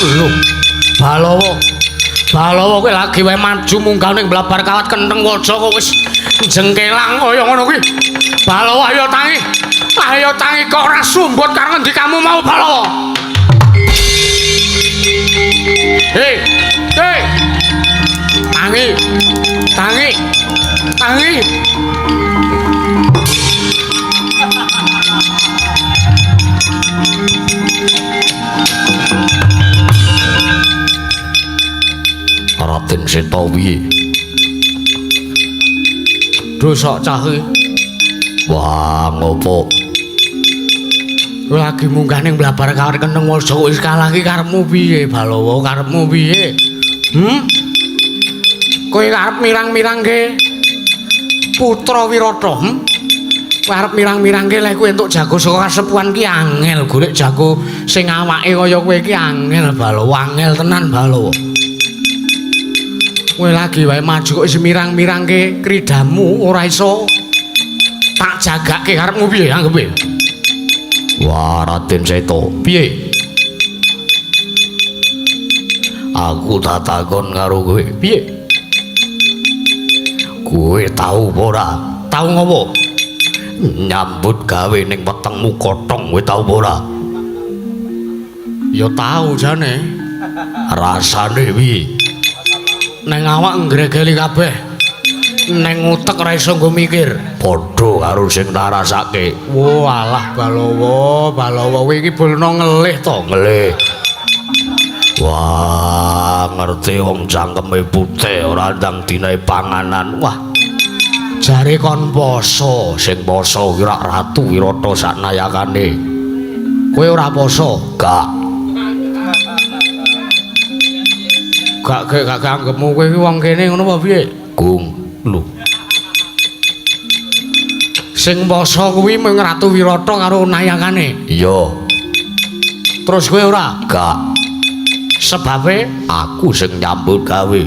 [SPEAKER 1] Lho, Balawa. Balawa kowe lagi wae maju munggah ning blabar kawat kentheng waja kok wis jengkelang kaya ngono kuwi. Balawa ayo tangi. Ayo tangi kok ora sumbut karo ngendi kamu mau Balawa. Hei, hei. Tangi. Tangi. Tangi. Raden Seta piye? Dosok cah iki. Wah, ngopo? Lagi munggah ning blabar kawat kentheng waja wis kalah iki karepmu piye, Balawa? Karepmu piye? Hmm? Kowe arep mirang-mirangke putra Wirata, hmm? Kowe arep mirang-mirangke lek kowe entuk jago saka kasepuhan ki angel, golek jago sing awake kaya kowe iki angel, Balawa, angel tenan, Balawa. Kowe lagi wae maju kok wis mirang-mirangke kridamu ora iso tak jagake karepmu piye anggepe? Wah, Raden Seta, piye? Aku tak takon karo kowe, piye? Kowe tau apa ora? Tau ngopo? Nyambut gawe ning wetengmu kotong kowe tau apa ora? Ya tau jane. Rasane piye? Neng awak nggregeli kabeh. Neng utek ora iso nggo mikir. Padha karo sing tak rasake. Walah Balawa, Balawa kowe iki bulno ngelih to, ngelih. Wah, ngerti wong cangkeme putih ora ndang dinae panganan. Wah. Jare kon poso, sing poso kuwi rak Ratu Wirata saknayakane. Kowe ora poso? Gak. Gak gak anggepmu kowe iki wong kene ngono apa piye? Gung, lho. Sing poso kuwi mung Ratu Wirata karo nayakane. Iya. Terus kowe ora? Gak. Sebabe aku sing nyambut gawe.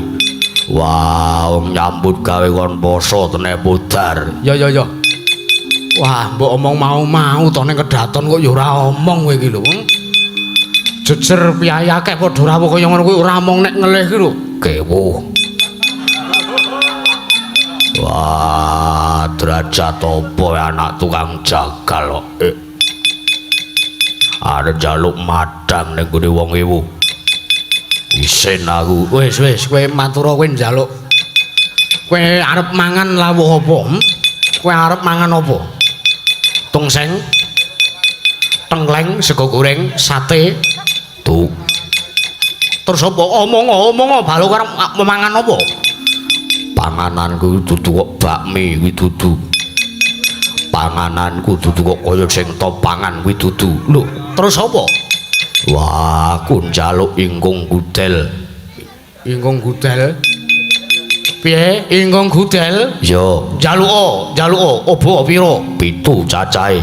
[SPEAKER 1] Wah, wong nyambut gawe kon poso tene pudar. Ya ya ya. Wah, mbok omong mau-mau to ning kedaton kok ya ora omong kowe iki lho.
[SPEAKER 2] Jejer piyayi akeh padha rawuh kaya ngono kuwi ora mung nek ngelih ki lho.
[SPEAKER 1] Kewuh. Wah, derajat apa anak tukang jagal kok. Arep njaluk madang ning gone wong ewu. Isin aku.
[SPEAKER 2] Wis wis kowe matur kowe njaluk. Kowe arep mangan lawuh apa? Kowe arep mangan apa? Tongseng, tengkleng, sego goreng, sate.
[SPEAKER 1] Tuh.
[SPEAKER 2] Terus apa omong-omong balung arep mangan apa?
[SPEAKER 1] Pangananku dudu kok bakmi kuwi dudu. Pangananku dudu kok kaya sing top pangan kuwi dudu.
[SPEAKER 2] Lho, terus apa?
[SPEAKER 1] Wah, aku njaluk ingkung gudel.
[SPEAKER 2] Ingkung gudel? Piye? Ingkung gudel?
[SPEAKER 1] Ya,
[SPEAKER 2] njaluko, njaluko obo pira?
[SPEAKER 1] 7 cacahe.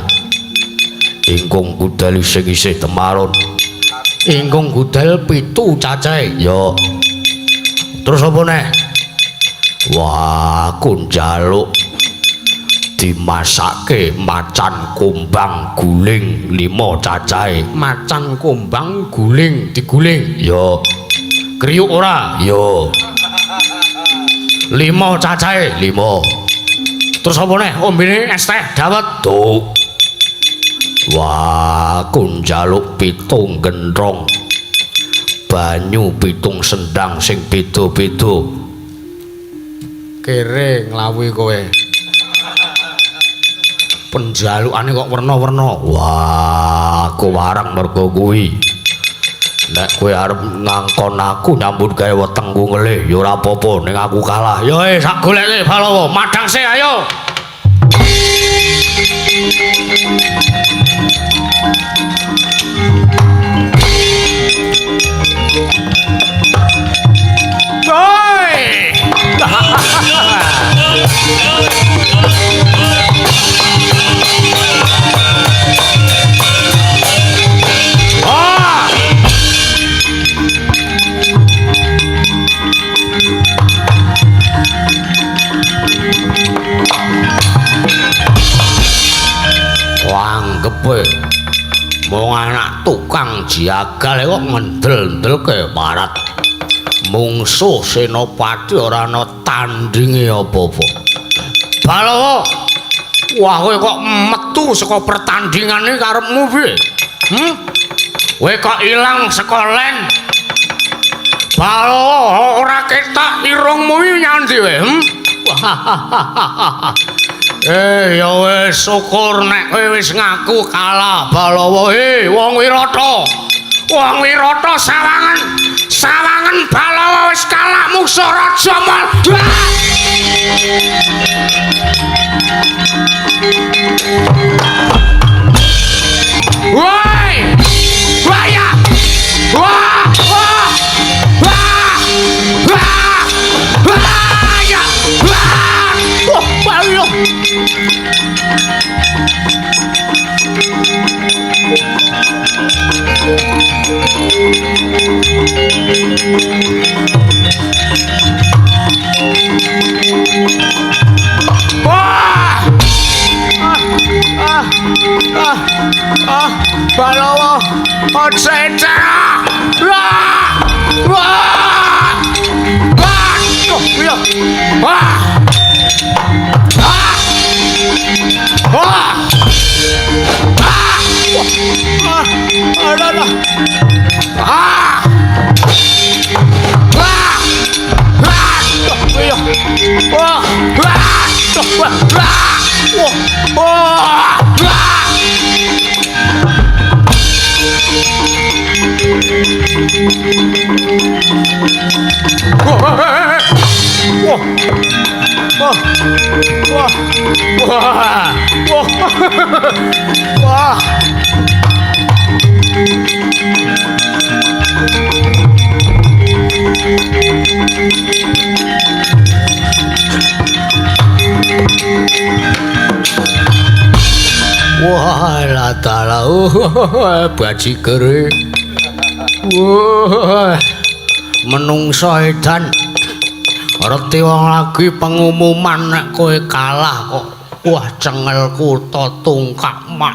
[SPEAKER 1] Ingkung gudel sing isih temaron.
[SPEAKER 2] Ingkung gudel 7 cacahe.
[SPEAKER 1] Ya.
[SPEAKER 2] Terus apa neh?
[SPEAKER 1] Wah, aku njaluk dimasake macan kumbang guling 5 cacahe.
[SPEAKER 2] Macan kumbang guling diguling.
[SPEAKER 1] Ya.
[SPEAKER 2] Kriuk ora?
[SPEAKER 1] Ya.
[SPEAKER 2] 5 cacahe.
[SPEAKER 1] 5.
[SPEAKER 2] Terus apa neh? Ombene es teh dawet.
[SPEAKER 1] Tuh. Wah, aku njaluk 7 gentrong. Banyu 7 sendang sing beda-beda.
[SPEAKER 2] Kere nglawi kowe. Penjalukane kok werna-werna.
[SPEAKER 1] Wah, aku warang mergo kuwi. Nek kowe arep ngangkon aku nyambut gawe wetengku ngelih, ya ora apa-apa ning aku kalah.
[SPEAKER 2] Ya wis sak goleke Balawa, madang sih ayo. Woi!
[SPEAKER 1] Anggep kowe mung anak tukang jagal kok ngendel-endelke marat. Mungsuh Senopati ora ana tandinge apa-apa.
[SPEAKER 2] Balawa, wah kowe kok metu saka pertandingane karepmu piye? Kowe kok ilang saka len? Balawa ora ketok irungmu iki nyandi kowe? Ya wis syukur nek kowe wis ngaku kalah Balawa. Wong Wirata. Wong Wirata sawangan. Sawangan Balawa wis kalah mungsuh Raja Malda. Woi! Wah ya! Wah! Wah! Wah! Wah! Wah ya! Wah! Wah ya! Wah! Ah! Ah! Ah! Balawa! Aja encer! Wah! Wah! Wah! Wah! Ah! Wah! Ah! Ah! Ah! Ah! Wah! Wah! Wah! Wah! Wah! Wah! Wah! Wah! Wah! Wah! Wah! Wah! Wah, latala, bajiger. Wah, menungso edan. Reti wong lagi pengumuman nek kowe kalah kok. Wah, cengelku to tungkak mak.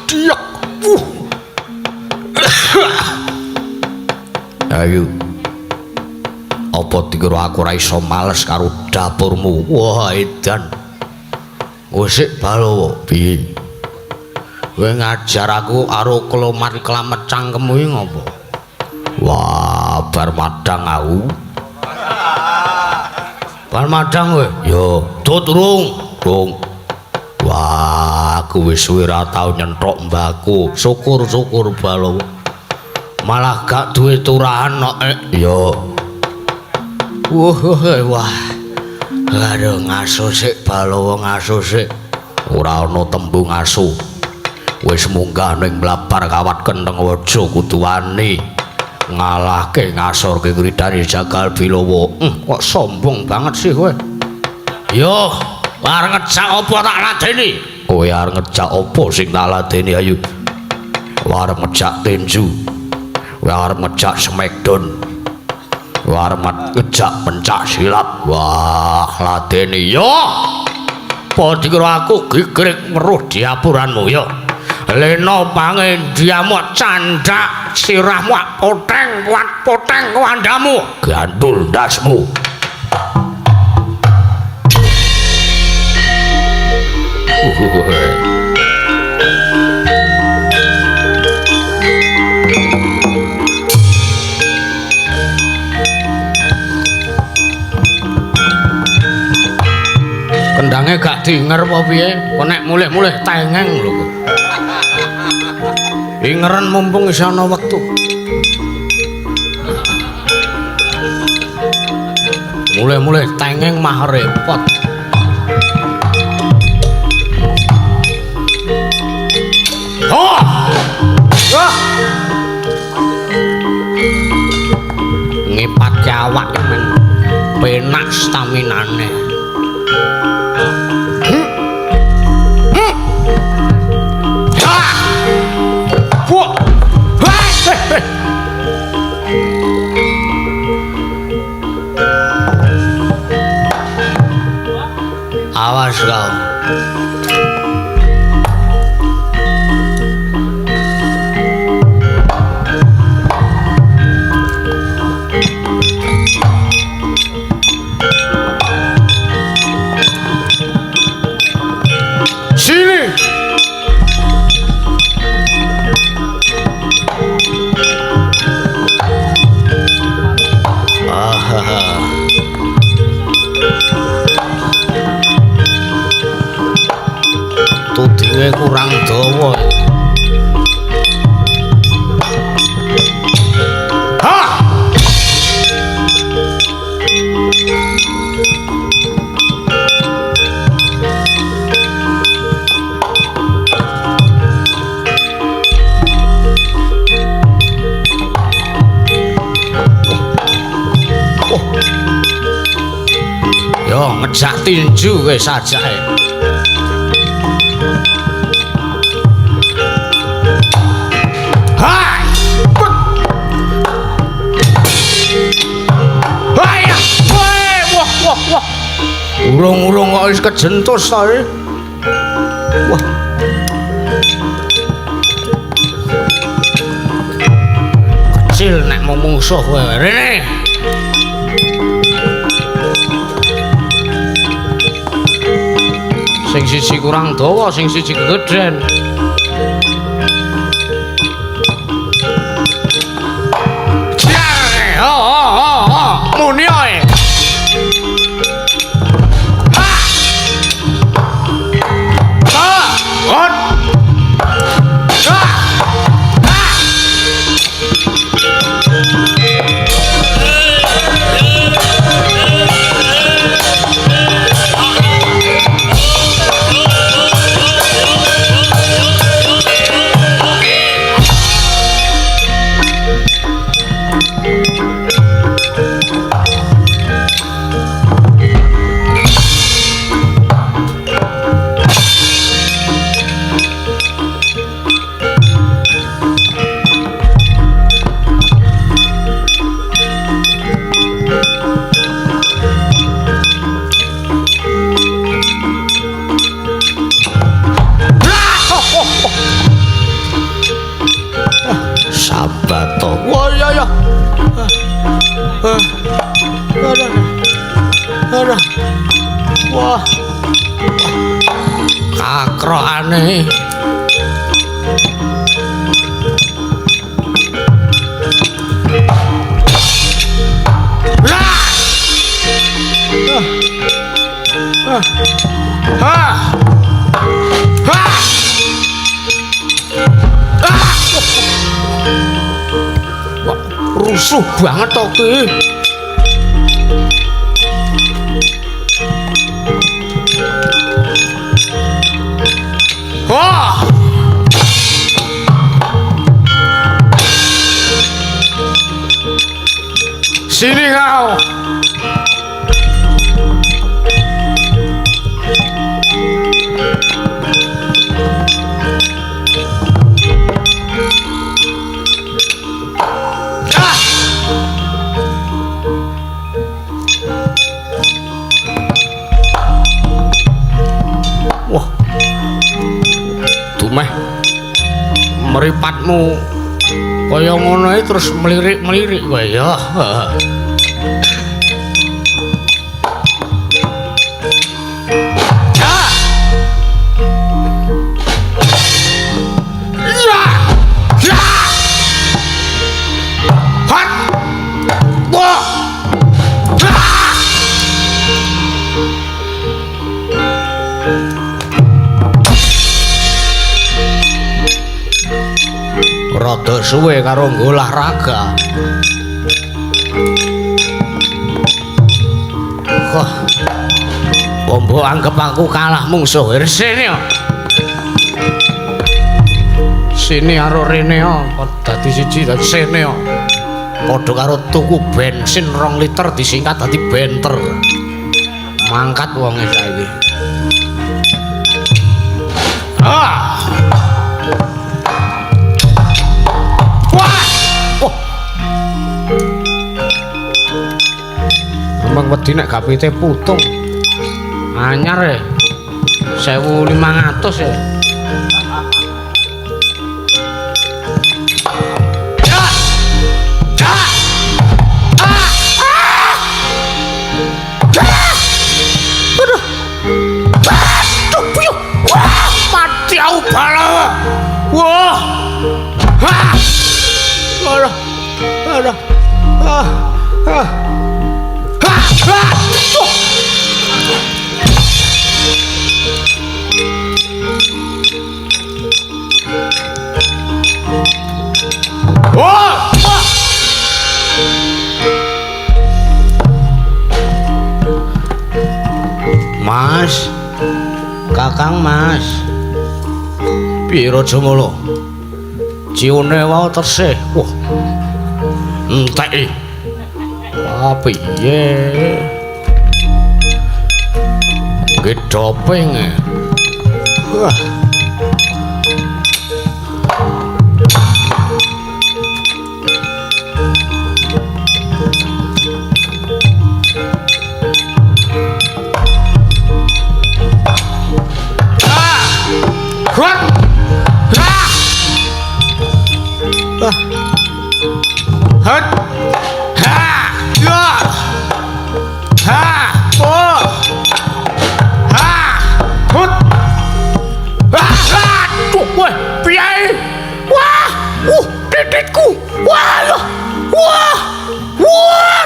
[SPEAKER 2] Diek.
[SPEAKER 1] Ayo. Apa dikira aku ora iso males karo dapurmu? Wah, edan. Wis sik Balawa, piye? Kowe ngajar aku karo klomat klamet cangkemmu iki ngopo? Wah, bar madang aku. Bar madang kowe? Yo, tut urung. Rung. Wah, aku wis suwe ra tau nyenthok mbahku. Syukur-syukur Balawa. Malah gak duwe turahan kok. Yo. Wah, wah. Aduh, ngaso sik Balawa, ngaso sik. Ora ana tembung asu. Wis munggah ning mlabar kawat kentheng waja kudu wani ngalahke ngasorke gridane Jagal Bilawa. Kok sombong banget sih kowe. Yo, arep ngejak apa tak ladeni? Kowe arep ngejak apa sing tak ladeni ayo? Arep ngejak tinju. Kowe arep ngejak smackdown. Kowe arep ngejak pencak silat. Wah, ladeni yo. Apa dikira aku gigrik weruh diapuranmu yo? Lena pangendiamu candhak sirahmu poteng kuat poteng kuandamu gandul ndasmu. Kendange gak dinger apa piye? Kok nek mulih-mulih tengeng lho kok. Ingeren mumpung isih ana wektu. Mulih-mulih tengeng mah repot. Oh! Wah! Ngipatke awak men penak staminane. Awas kau. Sini. Tudinge kurang dawa. Ha! Oh. Yo ngejak tinju kowe sajake. Urung-urung kok wis kejentus ta iki. Wah. Kecil nek mau mungsuh kowe. Rene. Sing siji kurang dawa, sing siji kegedhen. Jar. Oh oh oh oh. Muni ae.
[SPEAKER 2] Rokane. Wah, rusuh banget to ki. Wah. Sini kau. Wah. Dumeh. Mripatmu kaya ngono iki terus melirik-melirik kowe ya. Rada suwe karo olahraga. Wah. Mbok anggap aku kalah mungsuh. Sini. Sini karo rene dadi siji dadi sene. Padha karo tuku bensin 2 liter disingkat dadi benter. Mangkat wonge saiki. Ah. Wah. Emang wedi nek gapite putung. Anyar e. 1500 e. Aduh. Aduh, puyuh. Wah, mati aku bala. Wah. Hah. Aduh. Aduh. Ah. Ah. Ah. Ah. Wah. Mas, Kakang Mas. Piye Rajamala? Ciune wae tersih. Wah. Entek. Wah, piye? Nggih doping. Wah. Hat. Ha. Ya. Ha. Oh. Ha. Hut. Ah. Aduh, wah, piye? Wah. Titikku. Wah. Wah. Wah.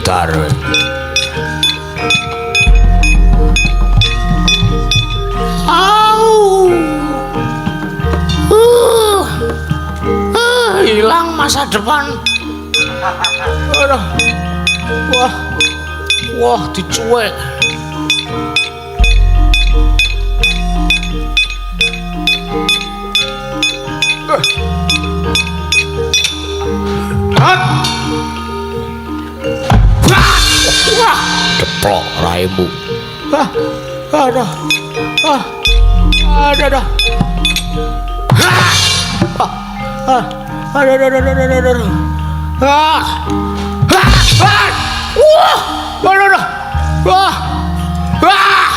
[SPEAKER 2] Bentar. Au. Hilang masa depan. Aduh. Wah. Wah, dicuek. Hat. Wah, deplok raimu. Ah. Aduh. Ah. Aduh, aduh. Ah. Ah. Aduh, aduh, aduh, aduh, aduh. Ah. Ah. Ah. Wah. Aduh, aduh. Wah. Ah.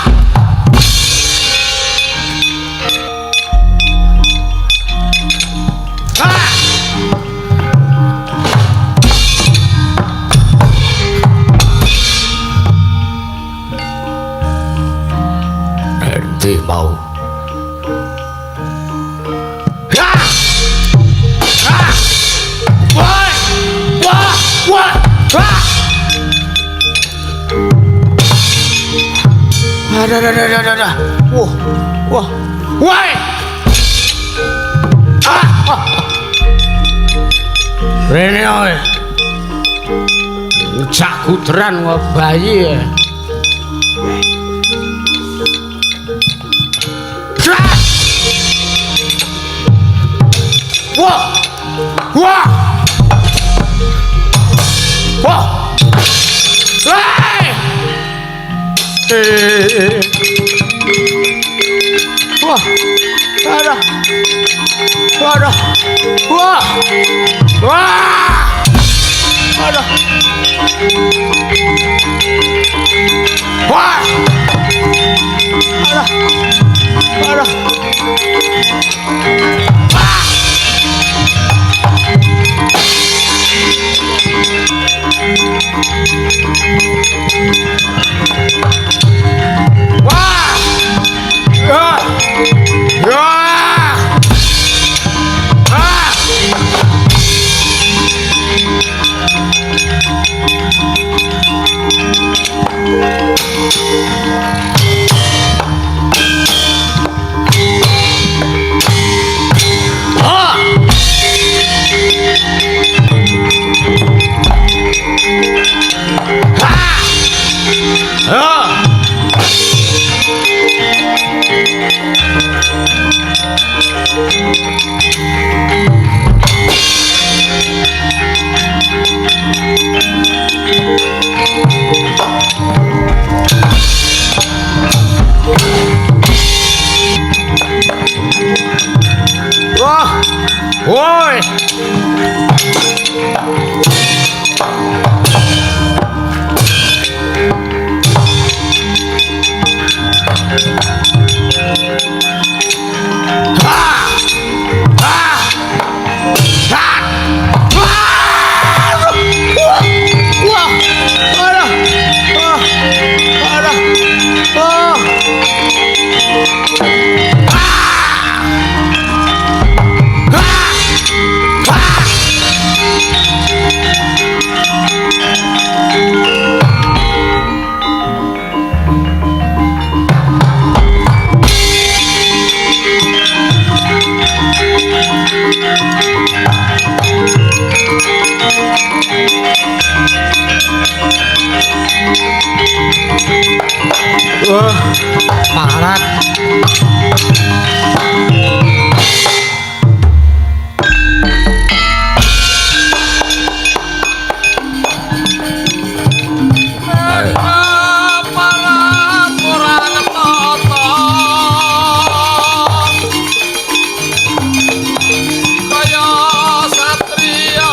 [SPEAKER 2] Ah.
[SPEAKER 1] Endi mau? Ha! Ha! Wah! Wah! Wah! Wah! Ada ada ada ada ada. Wah. Wah. Wah! Ah! Rene oe. Ngejak gudran kok bayi. Wah! Wah! Wah! Wah! Wah! Aduh! Aduh! Wah! Wah! Aduh! Wah! Aduh! Aduh! Wah! Wah! Wah! Wah! Ah! Ah! Ah! Wah! Woi! Ah! Ah! Ah! Wah! Wah! Aduh! Ah! Aduh! Ah! Wah, marat.
[SPEAKER 3] Kaya satriya.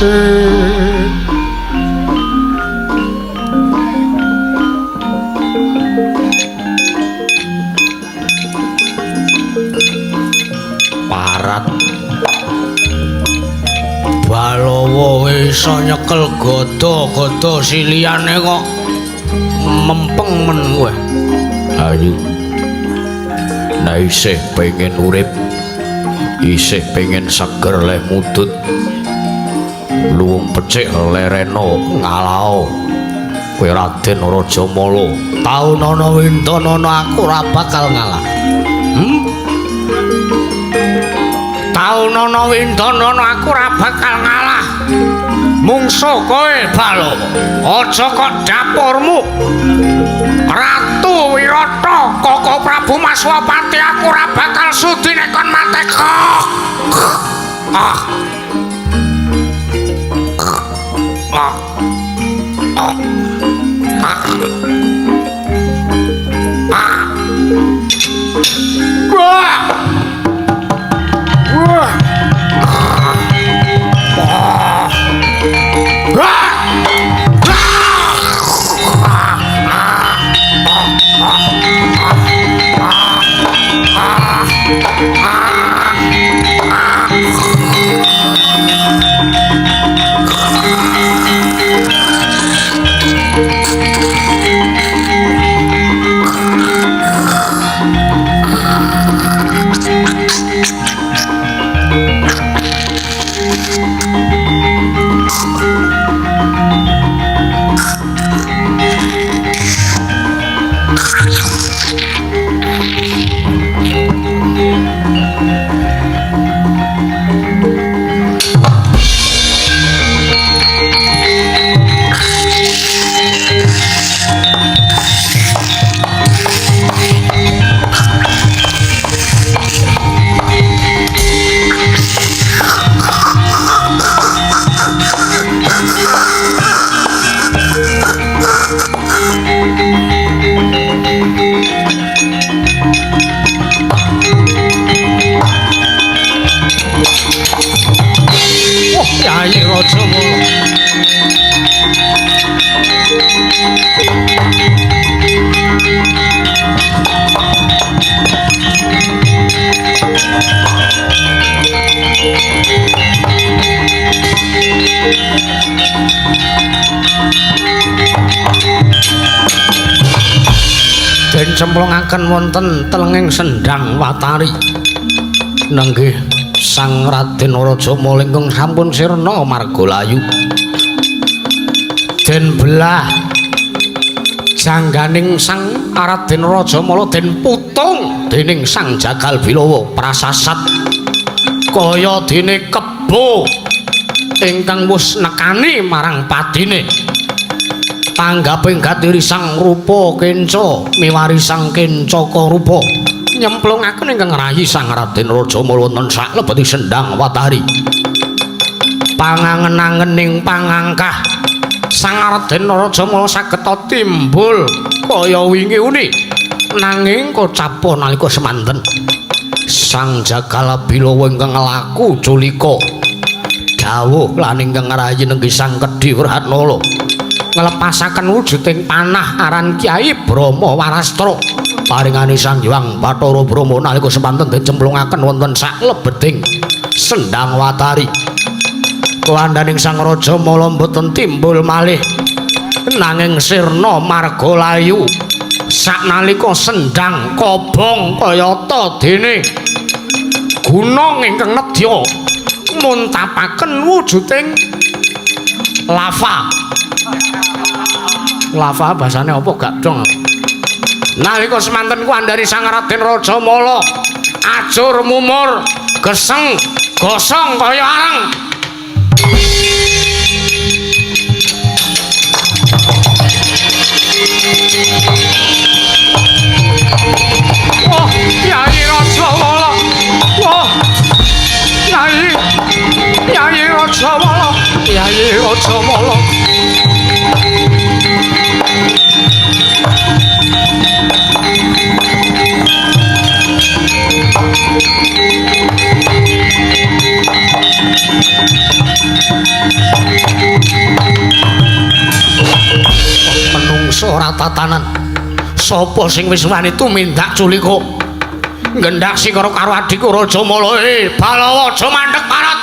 [SPEAKER 2] Parat Balawa iso nyekel gada-gada siliyane kok mempeng men kowe.
[SPEAKER 1] Ayo. Nek isih pengen urip, isih pengen seger leh mudut, luwung becik lereno ngalao. Kowe Raden Rajamala,
[SPEAKER 2] taunana wintanana aku ora bakal ngalah. Taunana wintanana aku ora bakal ngalah. Mungsuh kowe Balawa, aja kok dapurmu. Ratu Wirata, Koko Prabu Maswapati, aku ora bakal sudi nek kon mateka. Ah. Ah. Ah. Ah. Ah. Wah. Wah. Ah. Wah. Kyai Rajamala. Den cemplungaken wonten telenging Sendang Watari. Nenggih Sang Raden Rajamala ingkang sampun sirna marga layu. Den belah jangganing Sang Raden Rajamala den putung dening Sang Jagal Bilawa prasasat kaya dene kebo ingkang wis nekani marang padine. Tanggaping gatiri Sang Rupa Kenca miwari Sang Kencaka Rupa nyemplungaken ingkang rayi Sang Raden Rajamala wonten saklebeti Sendang Watari. Pangangen-angening pangangkah Sang Raden Rajamala saged timbul kaya wingi uni, nanging kocapa nalika semanten Sang Jagal Bilawa ingkang laku culika dawuh lan ingkang rayi nenggi Sang Kedhi Wrahatnala nglepasaken wujuding panah aran Kyai Brahma Warastra paringane Sang Hyang Bathara Brahma nalika semanten den cemplungaken wonten saklebeting Sendang Watari. Kuwandaning Sang Rajamala mboten timbul malih nanging sirna marga layu saknalika sendang kobong kayata dene gunung ingkang nedya muntapaken wujuding lava. Lava bahasane apa gak dong. Nalika semanten kuwandhari Sang Raden Rajamala ajur mumur geseng gosong kaya areng. Wah, Kyai Rajamala. Wah. Kyai. Kyai Rajamala. Kyai Rajamala. Menungso ora tatanan. Sapa sing wis wani tumindak culika? Nggendak singkara karo adhiku Raja Mala. Balawa aja mandeg parat.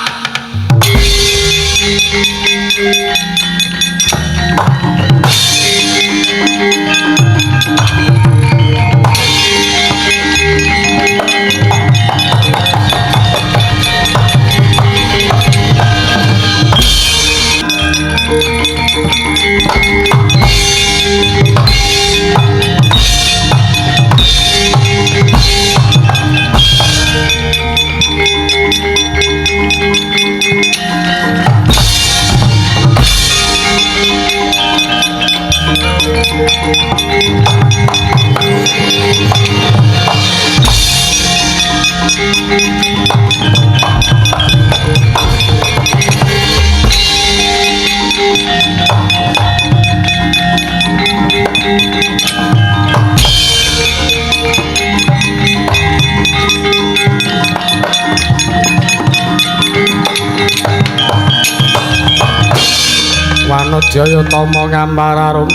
[SPEAKER 3] Wanodya tama ngambar arum,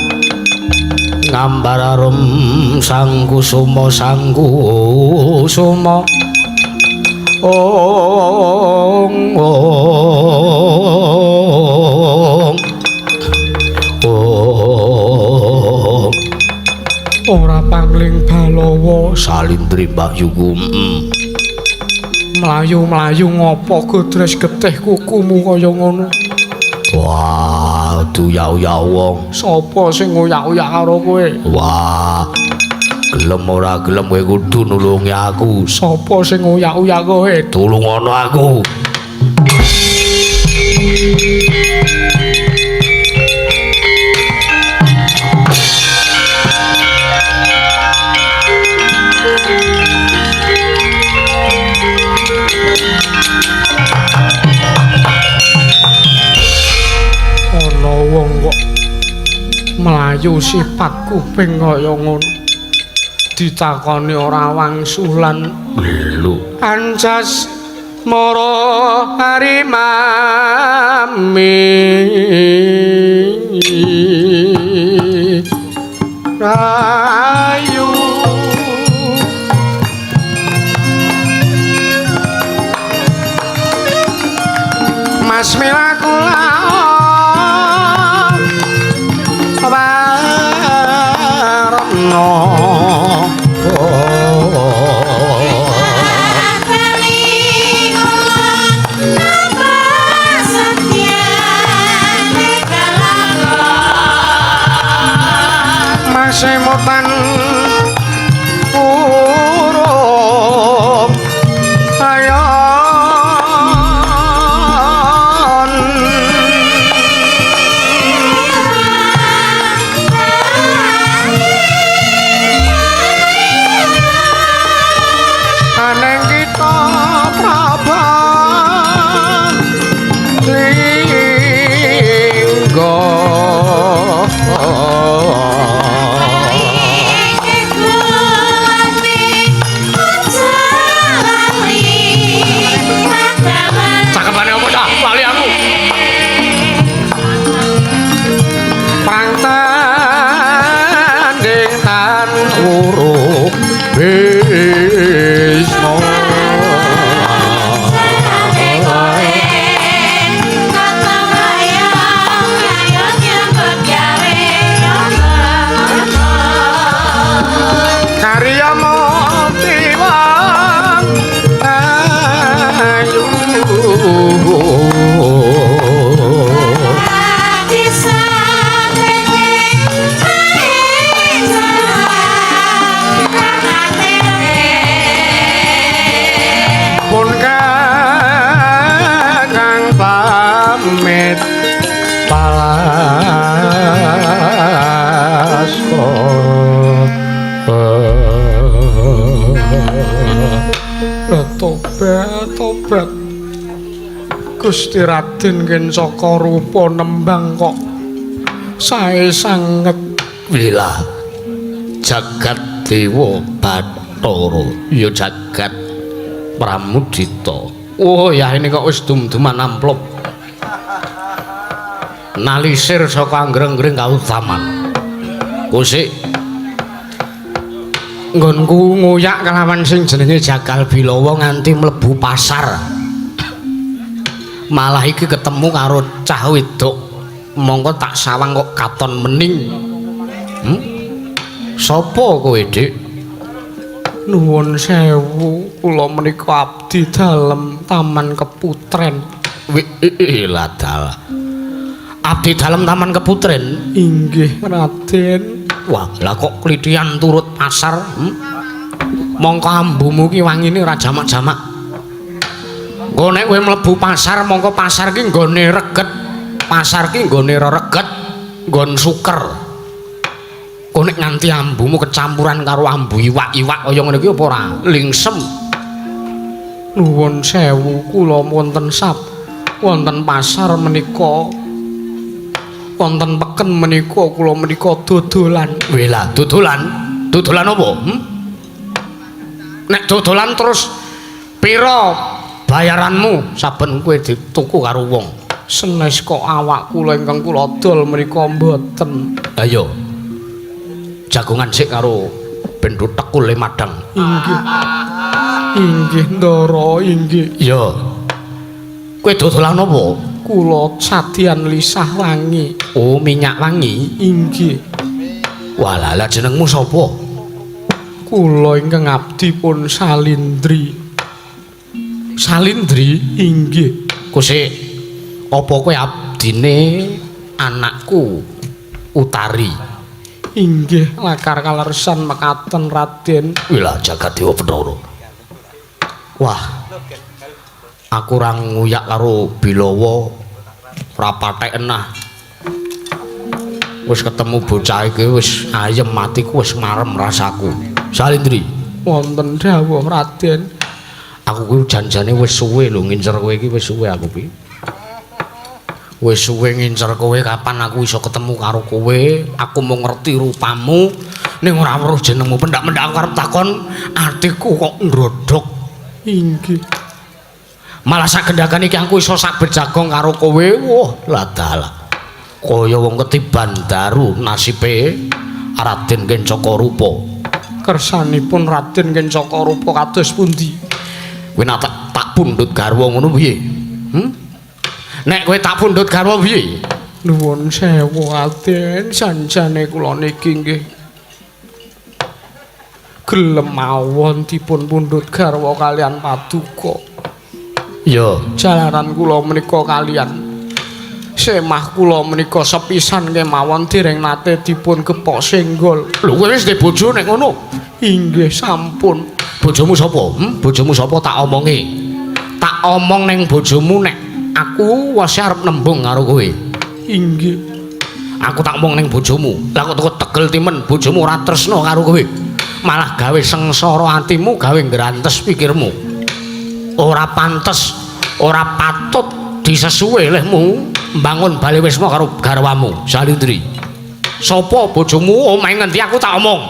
[SPEAKER 2] ngambar arum sangkusuma sangkusuma. Ong ong ong.
[SPEAKER 3] Ora pangling Balawa
[SPEAKER 2] salindri Mbak Yuku.
[SPEAKER 3] Mlayu-mlayu ngopo godres getih kukumu kaya ngono?
[SPEAKER 2] Wah, duya-uya wong.
[SPEAKER 3] Sapa sing ngoyak-oyak karo kowe?
[SPEAKER 2] Wah, gelem ora gelem kowe kudu nulungi aku.
[SPEAKER 3] Sapa sing ngoyak-oyak kowe?
[SPEAKER 2] Tulungono aku.
[SPEAKER 3] Wong kok mlayu sifat kuping kaya ngono, ditakoni ora wangsulan.
[SPEAKER 2] Lho,
[SPEAKER 3] ancas mara harimami rayu. Mas milaku semotan urup ayon aneng kita praba lingga.
[SPEAKER 2] Bisma.
[SPEAKER 3] Karya motiwang ayu. Pun kakang pamit palasko. Tobat tobat Gusti Raden Kencaka rupa nembang kok sae sanget.
[SPEAKER 2] Wilah jagat dewa Bathara ya jagat Pramudita. Oh ya ini kok wis dum-duman amplop.
[SPEAKER 1] Nalisir saka anggreng-greng kautaman. Kusik nggonku ngoyak kelawan sing jenenge Jagal Bilawa nganti mlebu pasar. Malah iki ketemu karo cah wedok. Mongko tak sawang kok katon mening. Sopo kowe, Dik?
[SPEAKER 3] Nuwun sewu, kula menika abdi dalem Taman Keputren.
[SPEAKER 1] Ladal. Abdi dalem Taman Keputren?
[SPEAKER 3] Inggih, Raden.
[SPEAKER 1] Wah, lah kok klithian turut pasar? Mongko ambumu ki wangine ora jamak-jamak. Engko nek kowe mlebu pasar, mongko pasar ki nggone reget. Pasar ki nggone rereget, nggon suker. Engko nek nganti ambumu kecampuran karo ambu iwak-iwak kaya ngene iki apa ora lingsem.
[SPEAKER 3] Nuwun sewu, kula wonten sap wonten pasar menika. Wonten peken menika kula menika dodolan.
[SPEAKER 1] Wela, dodolan? Dodolan apa? Nek dodolan terus pira bayaranmu saben kowe dituku karo wong?
[SPEAKER 3] Senes kok awak kula ingkang kula dol menika mboten.
[SPEAKER 1] Ayo. Jagongan sik karo bendo tekul le madang.
[SPEAKER 3] Inggih. Inggih, Ndara, inggih.
[SPEAKER 1] Iya. Kowe dodolan apa?
[SPEAKER 3] Kula sadian lisah wangi.
[SPEAKER 1] Oh, minyak wangi.
[SPEAKER 3] Inggih.
[SPEAKER 1] Walah, lah jenengmu sapa?
[SPEAKER 3] Kula ingkang abdi pun Salindri.
[SPEAKER 1] Salindri?
[SPEAKER 3] Inggih.
[SPEAKER 1] Kusik, apa kowe abdine anakku Utari?
[SPEAKER 3] Inggih, lakar kalersan mekaten Raden.
[SPEAKER 1] Wilah jagat Dewa Bathara. Wah. Aku ora nguyak karo Bilawa ora patheken ah. Wis ketemu bocah iki wis ayem atiku wis marem rasaku. Salindri,
[SPEAKER 3] wonten dawuh Raden.
[SPEAKER 1] Aku kuwi janjane wis suwe lho ngincer kowe iki, wis suwe aku kuwi. Wis suwe ngincer kowe, kapan aku iso ketemu karo kowe? Aku mau ngerti rupamu ning ora weruh jenengmu. Pendak-pendak aku arep takon, atiku kok ndrodhok.
[SPEAKER 3] Inggih.
[SPEAKER 1] Malah sagendhagan iki aku iso sak bejagong karo kowe. Wah, ladalah. Kaya wong ketiban daru nasibe Raden Kencaka Rupa.
[SPEAKER 3] Kersanipun Raden Kencaka Rupa kados pundi?
[SPEAKER 1] Kowe nek tak pundhut garwa ngono piye? Nek kowe tak pundhut garwa piye?
[SPEAKER 3] Nuwun sewu Raden, sanjane kula niki nggih gelem mawon dipun pundhut garwa kalian paduka.
[SPEAKER 1] Iya,
[SPEAKER 3] jalaran kula menika kalian semah kula menika sepisan kemawon dereng nate dipun gepok senggol.
[SPEAKER 1] Lho kowe wis duwe bojo nek ngono?
[SPEAKER 3] Inggih sampun.
[SPEAKER 1] Bojomu sapa? Bojomu sapa tak omongi? Tak omong ning bojomu nek aku wis arep nembung karo kowe.
[SPEAKER 3] Inggih.
[SPEAKER 1] Aku tak omong ning bojomu. Lah kok tegel timen bojomu ora tresna karo kowe. Malah gawe sengsara atimu, gawe ngrantes pikirmu. Ora pantes, ora patut disesuwe lehmu mbangun bale wisma karo garwamu, Salindri. Sapa bojomu? Omahe ngendi aku tak omong.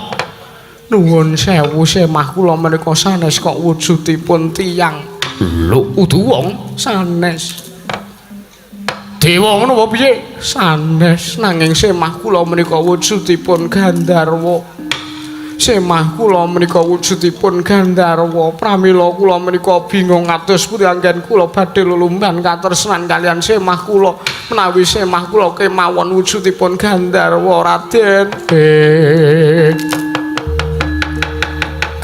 [SPEAKER 3] Nuwun sewu, semah kula menika sanes kok wujudipun tiyang.
[SPEAKER 1] Lho, kudu wong
[SPEAKER 3] sanes.
[SPEAKER 1] Dewa ngono apa piye?
[SPEAKER 3] Sanes, nanging semah kula menika wujudipun gandharwa. Semah kula menika wujudipun gandharwa. Pramila kula menika bingung kados pundi anggen kula badhe lelumban katresnan kalian semah kula menawi semah kula kemawon wujudipun gandharwa Raden.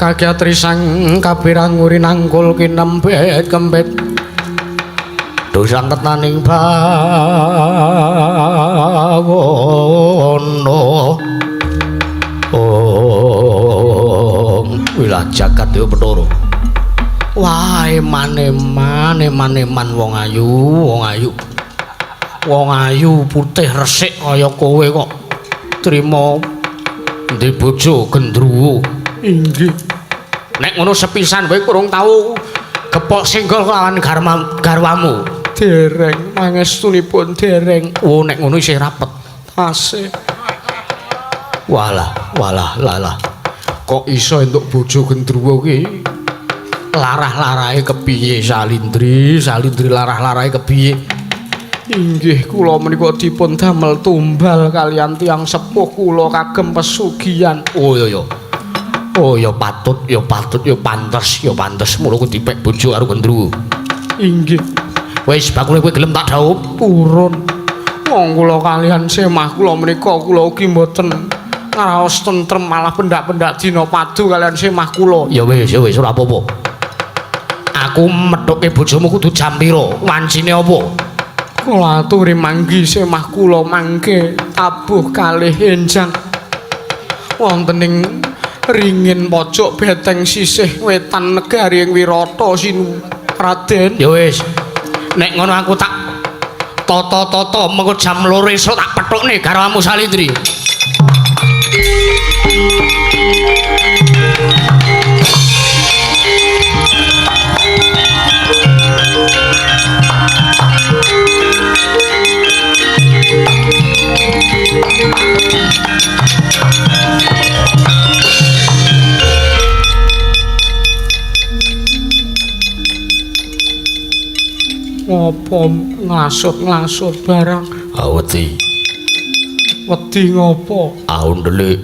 [SPEAKER 1] Kakyatri sang kabirang nguri nangkul kinempet kempet dosang tetaning bawono. Om wilah jagat Dewa Bathara. Wah, eman-eman, eman-eman wong ayu, wong ayu. Wong ayu putih resik kaya kowe kok trima ndek bojo gendruwo.
[SPEAKER 3] Inggih.
[SPEAKER 1] Nek ngono sepisan kowe kurang tau gepok senggol kelawan garwamu.
[SPEAKER 3] Dereng, pangestunipun dereng.
[SPEAKER 1] Oh, nek ngono isih rapet.
[SPEAKER 3] Tasih.
[SPEAKER 1] Walah, walah, lalah. Kok iso entuk bojo gendruwo ki? Larah-larahe kepiye Salindri? Salindri larah-larahe kepiye?
[SPEAKER 3] Inggih kula menika dipun damel tumbal kaliyan tiyang sepuh kula kagem pesugihan.
[SPEAKER 2] Oh iya ya. Oh ya patut, ya patut, ya pantes, ya pantes mula kuwi dipek bojo karo gendruwo.
[SPEAKER 3] Inggih.
[SPEAKER 2] Wis bakule kowe gelem tak dhaup?
[SPEAKER 3] Purun. Wong kula kaliyan semah kula menika kula ugi mboten ngraos tentrem malah pendak-pendak dina padu kaliyan semah kula.
[SPEAKER 2] Ya wis, ya wis ora apa-apa. Aku methuke bojomu kudu jam pira? Wancine apa?
[SPEAKER 3] Kula aturi manggi semah kula mangke tabuh kalih enjang wonten ing ringin pojok beteng sisih wetan negari ing Wirata sinu Raden.
[SPEAKER 2] Ya wis. Nek ngono aku tak tata-tata mengko jam 2 esuk tak pethukne garwamu Salindri.
[SPEAKER 3] Ngopo ngasut-ngasut barang?
[SPEAKER 1] Wedi.
[SPEAKER 3] Wedi ngopo?
[SPEAKER 1] Aun delik.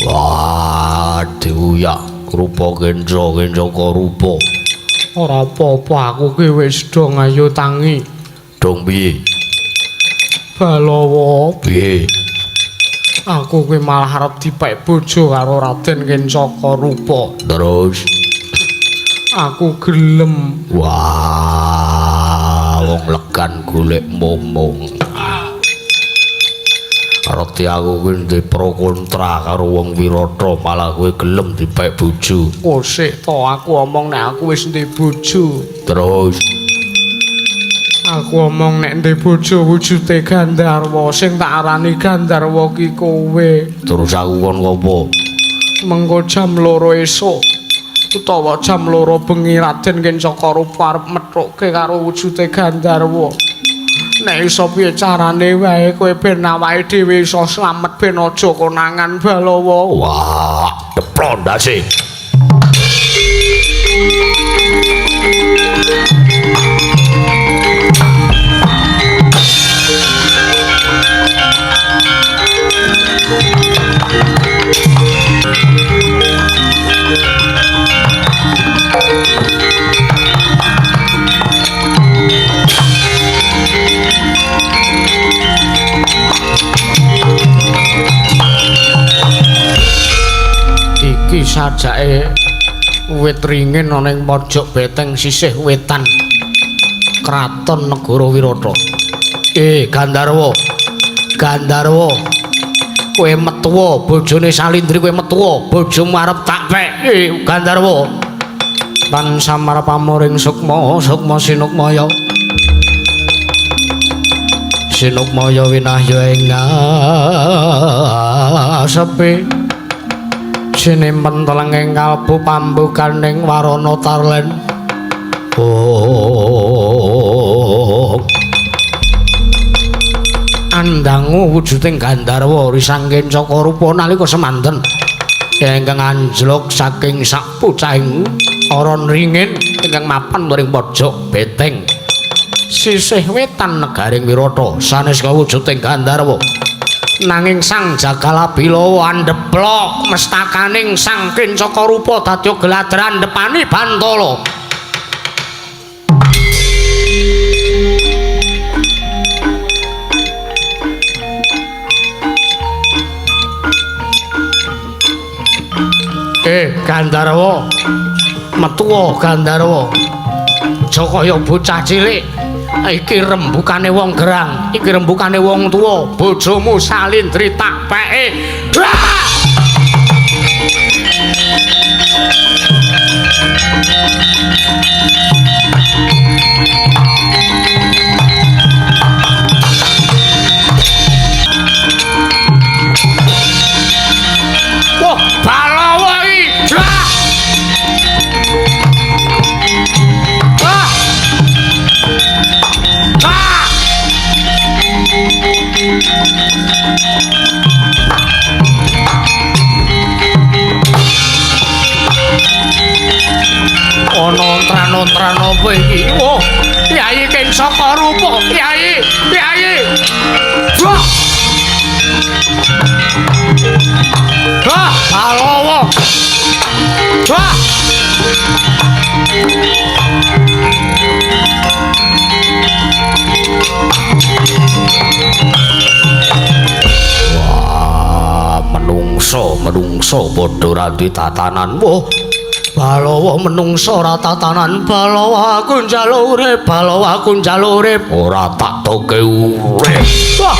[SPEAKER 1] Wah, diuyak rupa kenca-kenca rupa.
[SPEAKER 3] Ora apa-apa aku ki wis do ngayu tangi.
[SPEAKER 1] Dong piye?
[SPEAKER 3] Balawa
[SPEAKER 1] piye?
[SPEAKER 3] Aku kuwi malah arep dipek bojo karo Raden Kencaka Rupa.
[SPEAKER 1] Terus
[SPEAKER 3] aku gelem.
[SPEAKER 1] Wah, wong legan golek momong. Reti aku kuwi ndek pro kontra karo wong Wirata, malah kowe gelem dipek bojo.
[SPEAKER 3] Oh sik to, aku omong nek aku wis ndek bojo.
[SPEAKER 1] Terus
[SPEAKER 3] aku omong nek ndek bojo wujude Gandharwa, sing tak arani Gandharwa ki kowe.
[SPEAKER 1] Terus aku kon ngopo?
[SPEAKER 3] Mengko jam 2 esuk utawa jam 2 bengi Raden Kencaka Rupa arep methukke karo wujude Gandharwa. Nek iso piye carane wae kowe ben awake dhewe iso slamet ben aja konangan Balawa.
[SPEAKER 1] Wah, deplon ndase.
[SPEAKER 3] Iki sajake wit ringin ana ing pojok beteng sisih wetan kraton negara Wirata.
[SPEAKER 2] Gandharwa. Gandharwa. Kowe metuwa bojone Salindri, kowe metuwa bojomu arep tak pek. Gandharwa.
[SPEAKER 3] Tan samar pamuring sukma, sukma sinukmaya. Sinukmaya winahya ing ngasepi. Sinimpen telenging kalbu pambukaning warana tarlen. Oh.
[SPEAKER 2] Andangu wujuding Gandharwa risang Kencaka Rupa nalika semanten ingkang anjlok saking sapucahing aran ringin ingkang mapan ing pojok beteng sisih wetan negaring Wirata sanes kawujuding Gandharwa. Nanging Sang Jagalabilawa andeplok mestakaning Sang Kencaka Rupa dadi geladran depani bantala. Gandharwa, metuwa Gandharwa. Aja kaya bocah cilik. Iki rembukane wong gerang, iki rembukane wong tuwa. Bojomu Salindri tak peke. Wah, Balawa iki. Ana ontran-ontran apa iki? Oh, Kyai Kencaka Rupa, Kyai
[SPEAKER 1] Menungsa padha ora duwe tatanan. Wah, Balawa menungsa ora tatanan. Balawa aku njaluk urip, Balawa aku njaluk urip. Ora tak toke urip. Wah.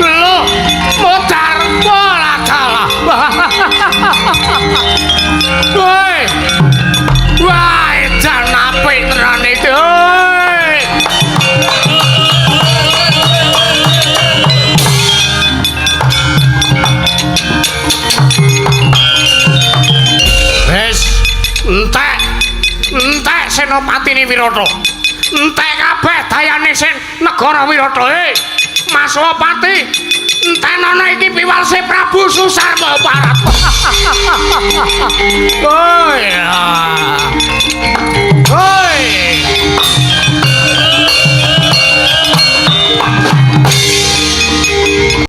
[SPEAKER 1] Lho, modar bola kalah. Woi. Wah, edan apik tenan iki. Hoi. Wis, entek. Entek senopatine Wirata. Entek kabeh dayane sen negara Wirata. Hei, Maswapati, entenono iki piwalse Prabu Susarma Parat. Oh ya.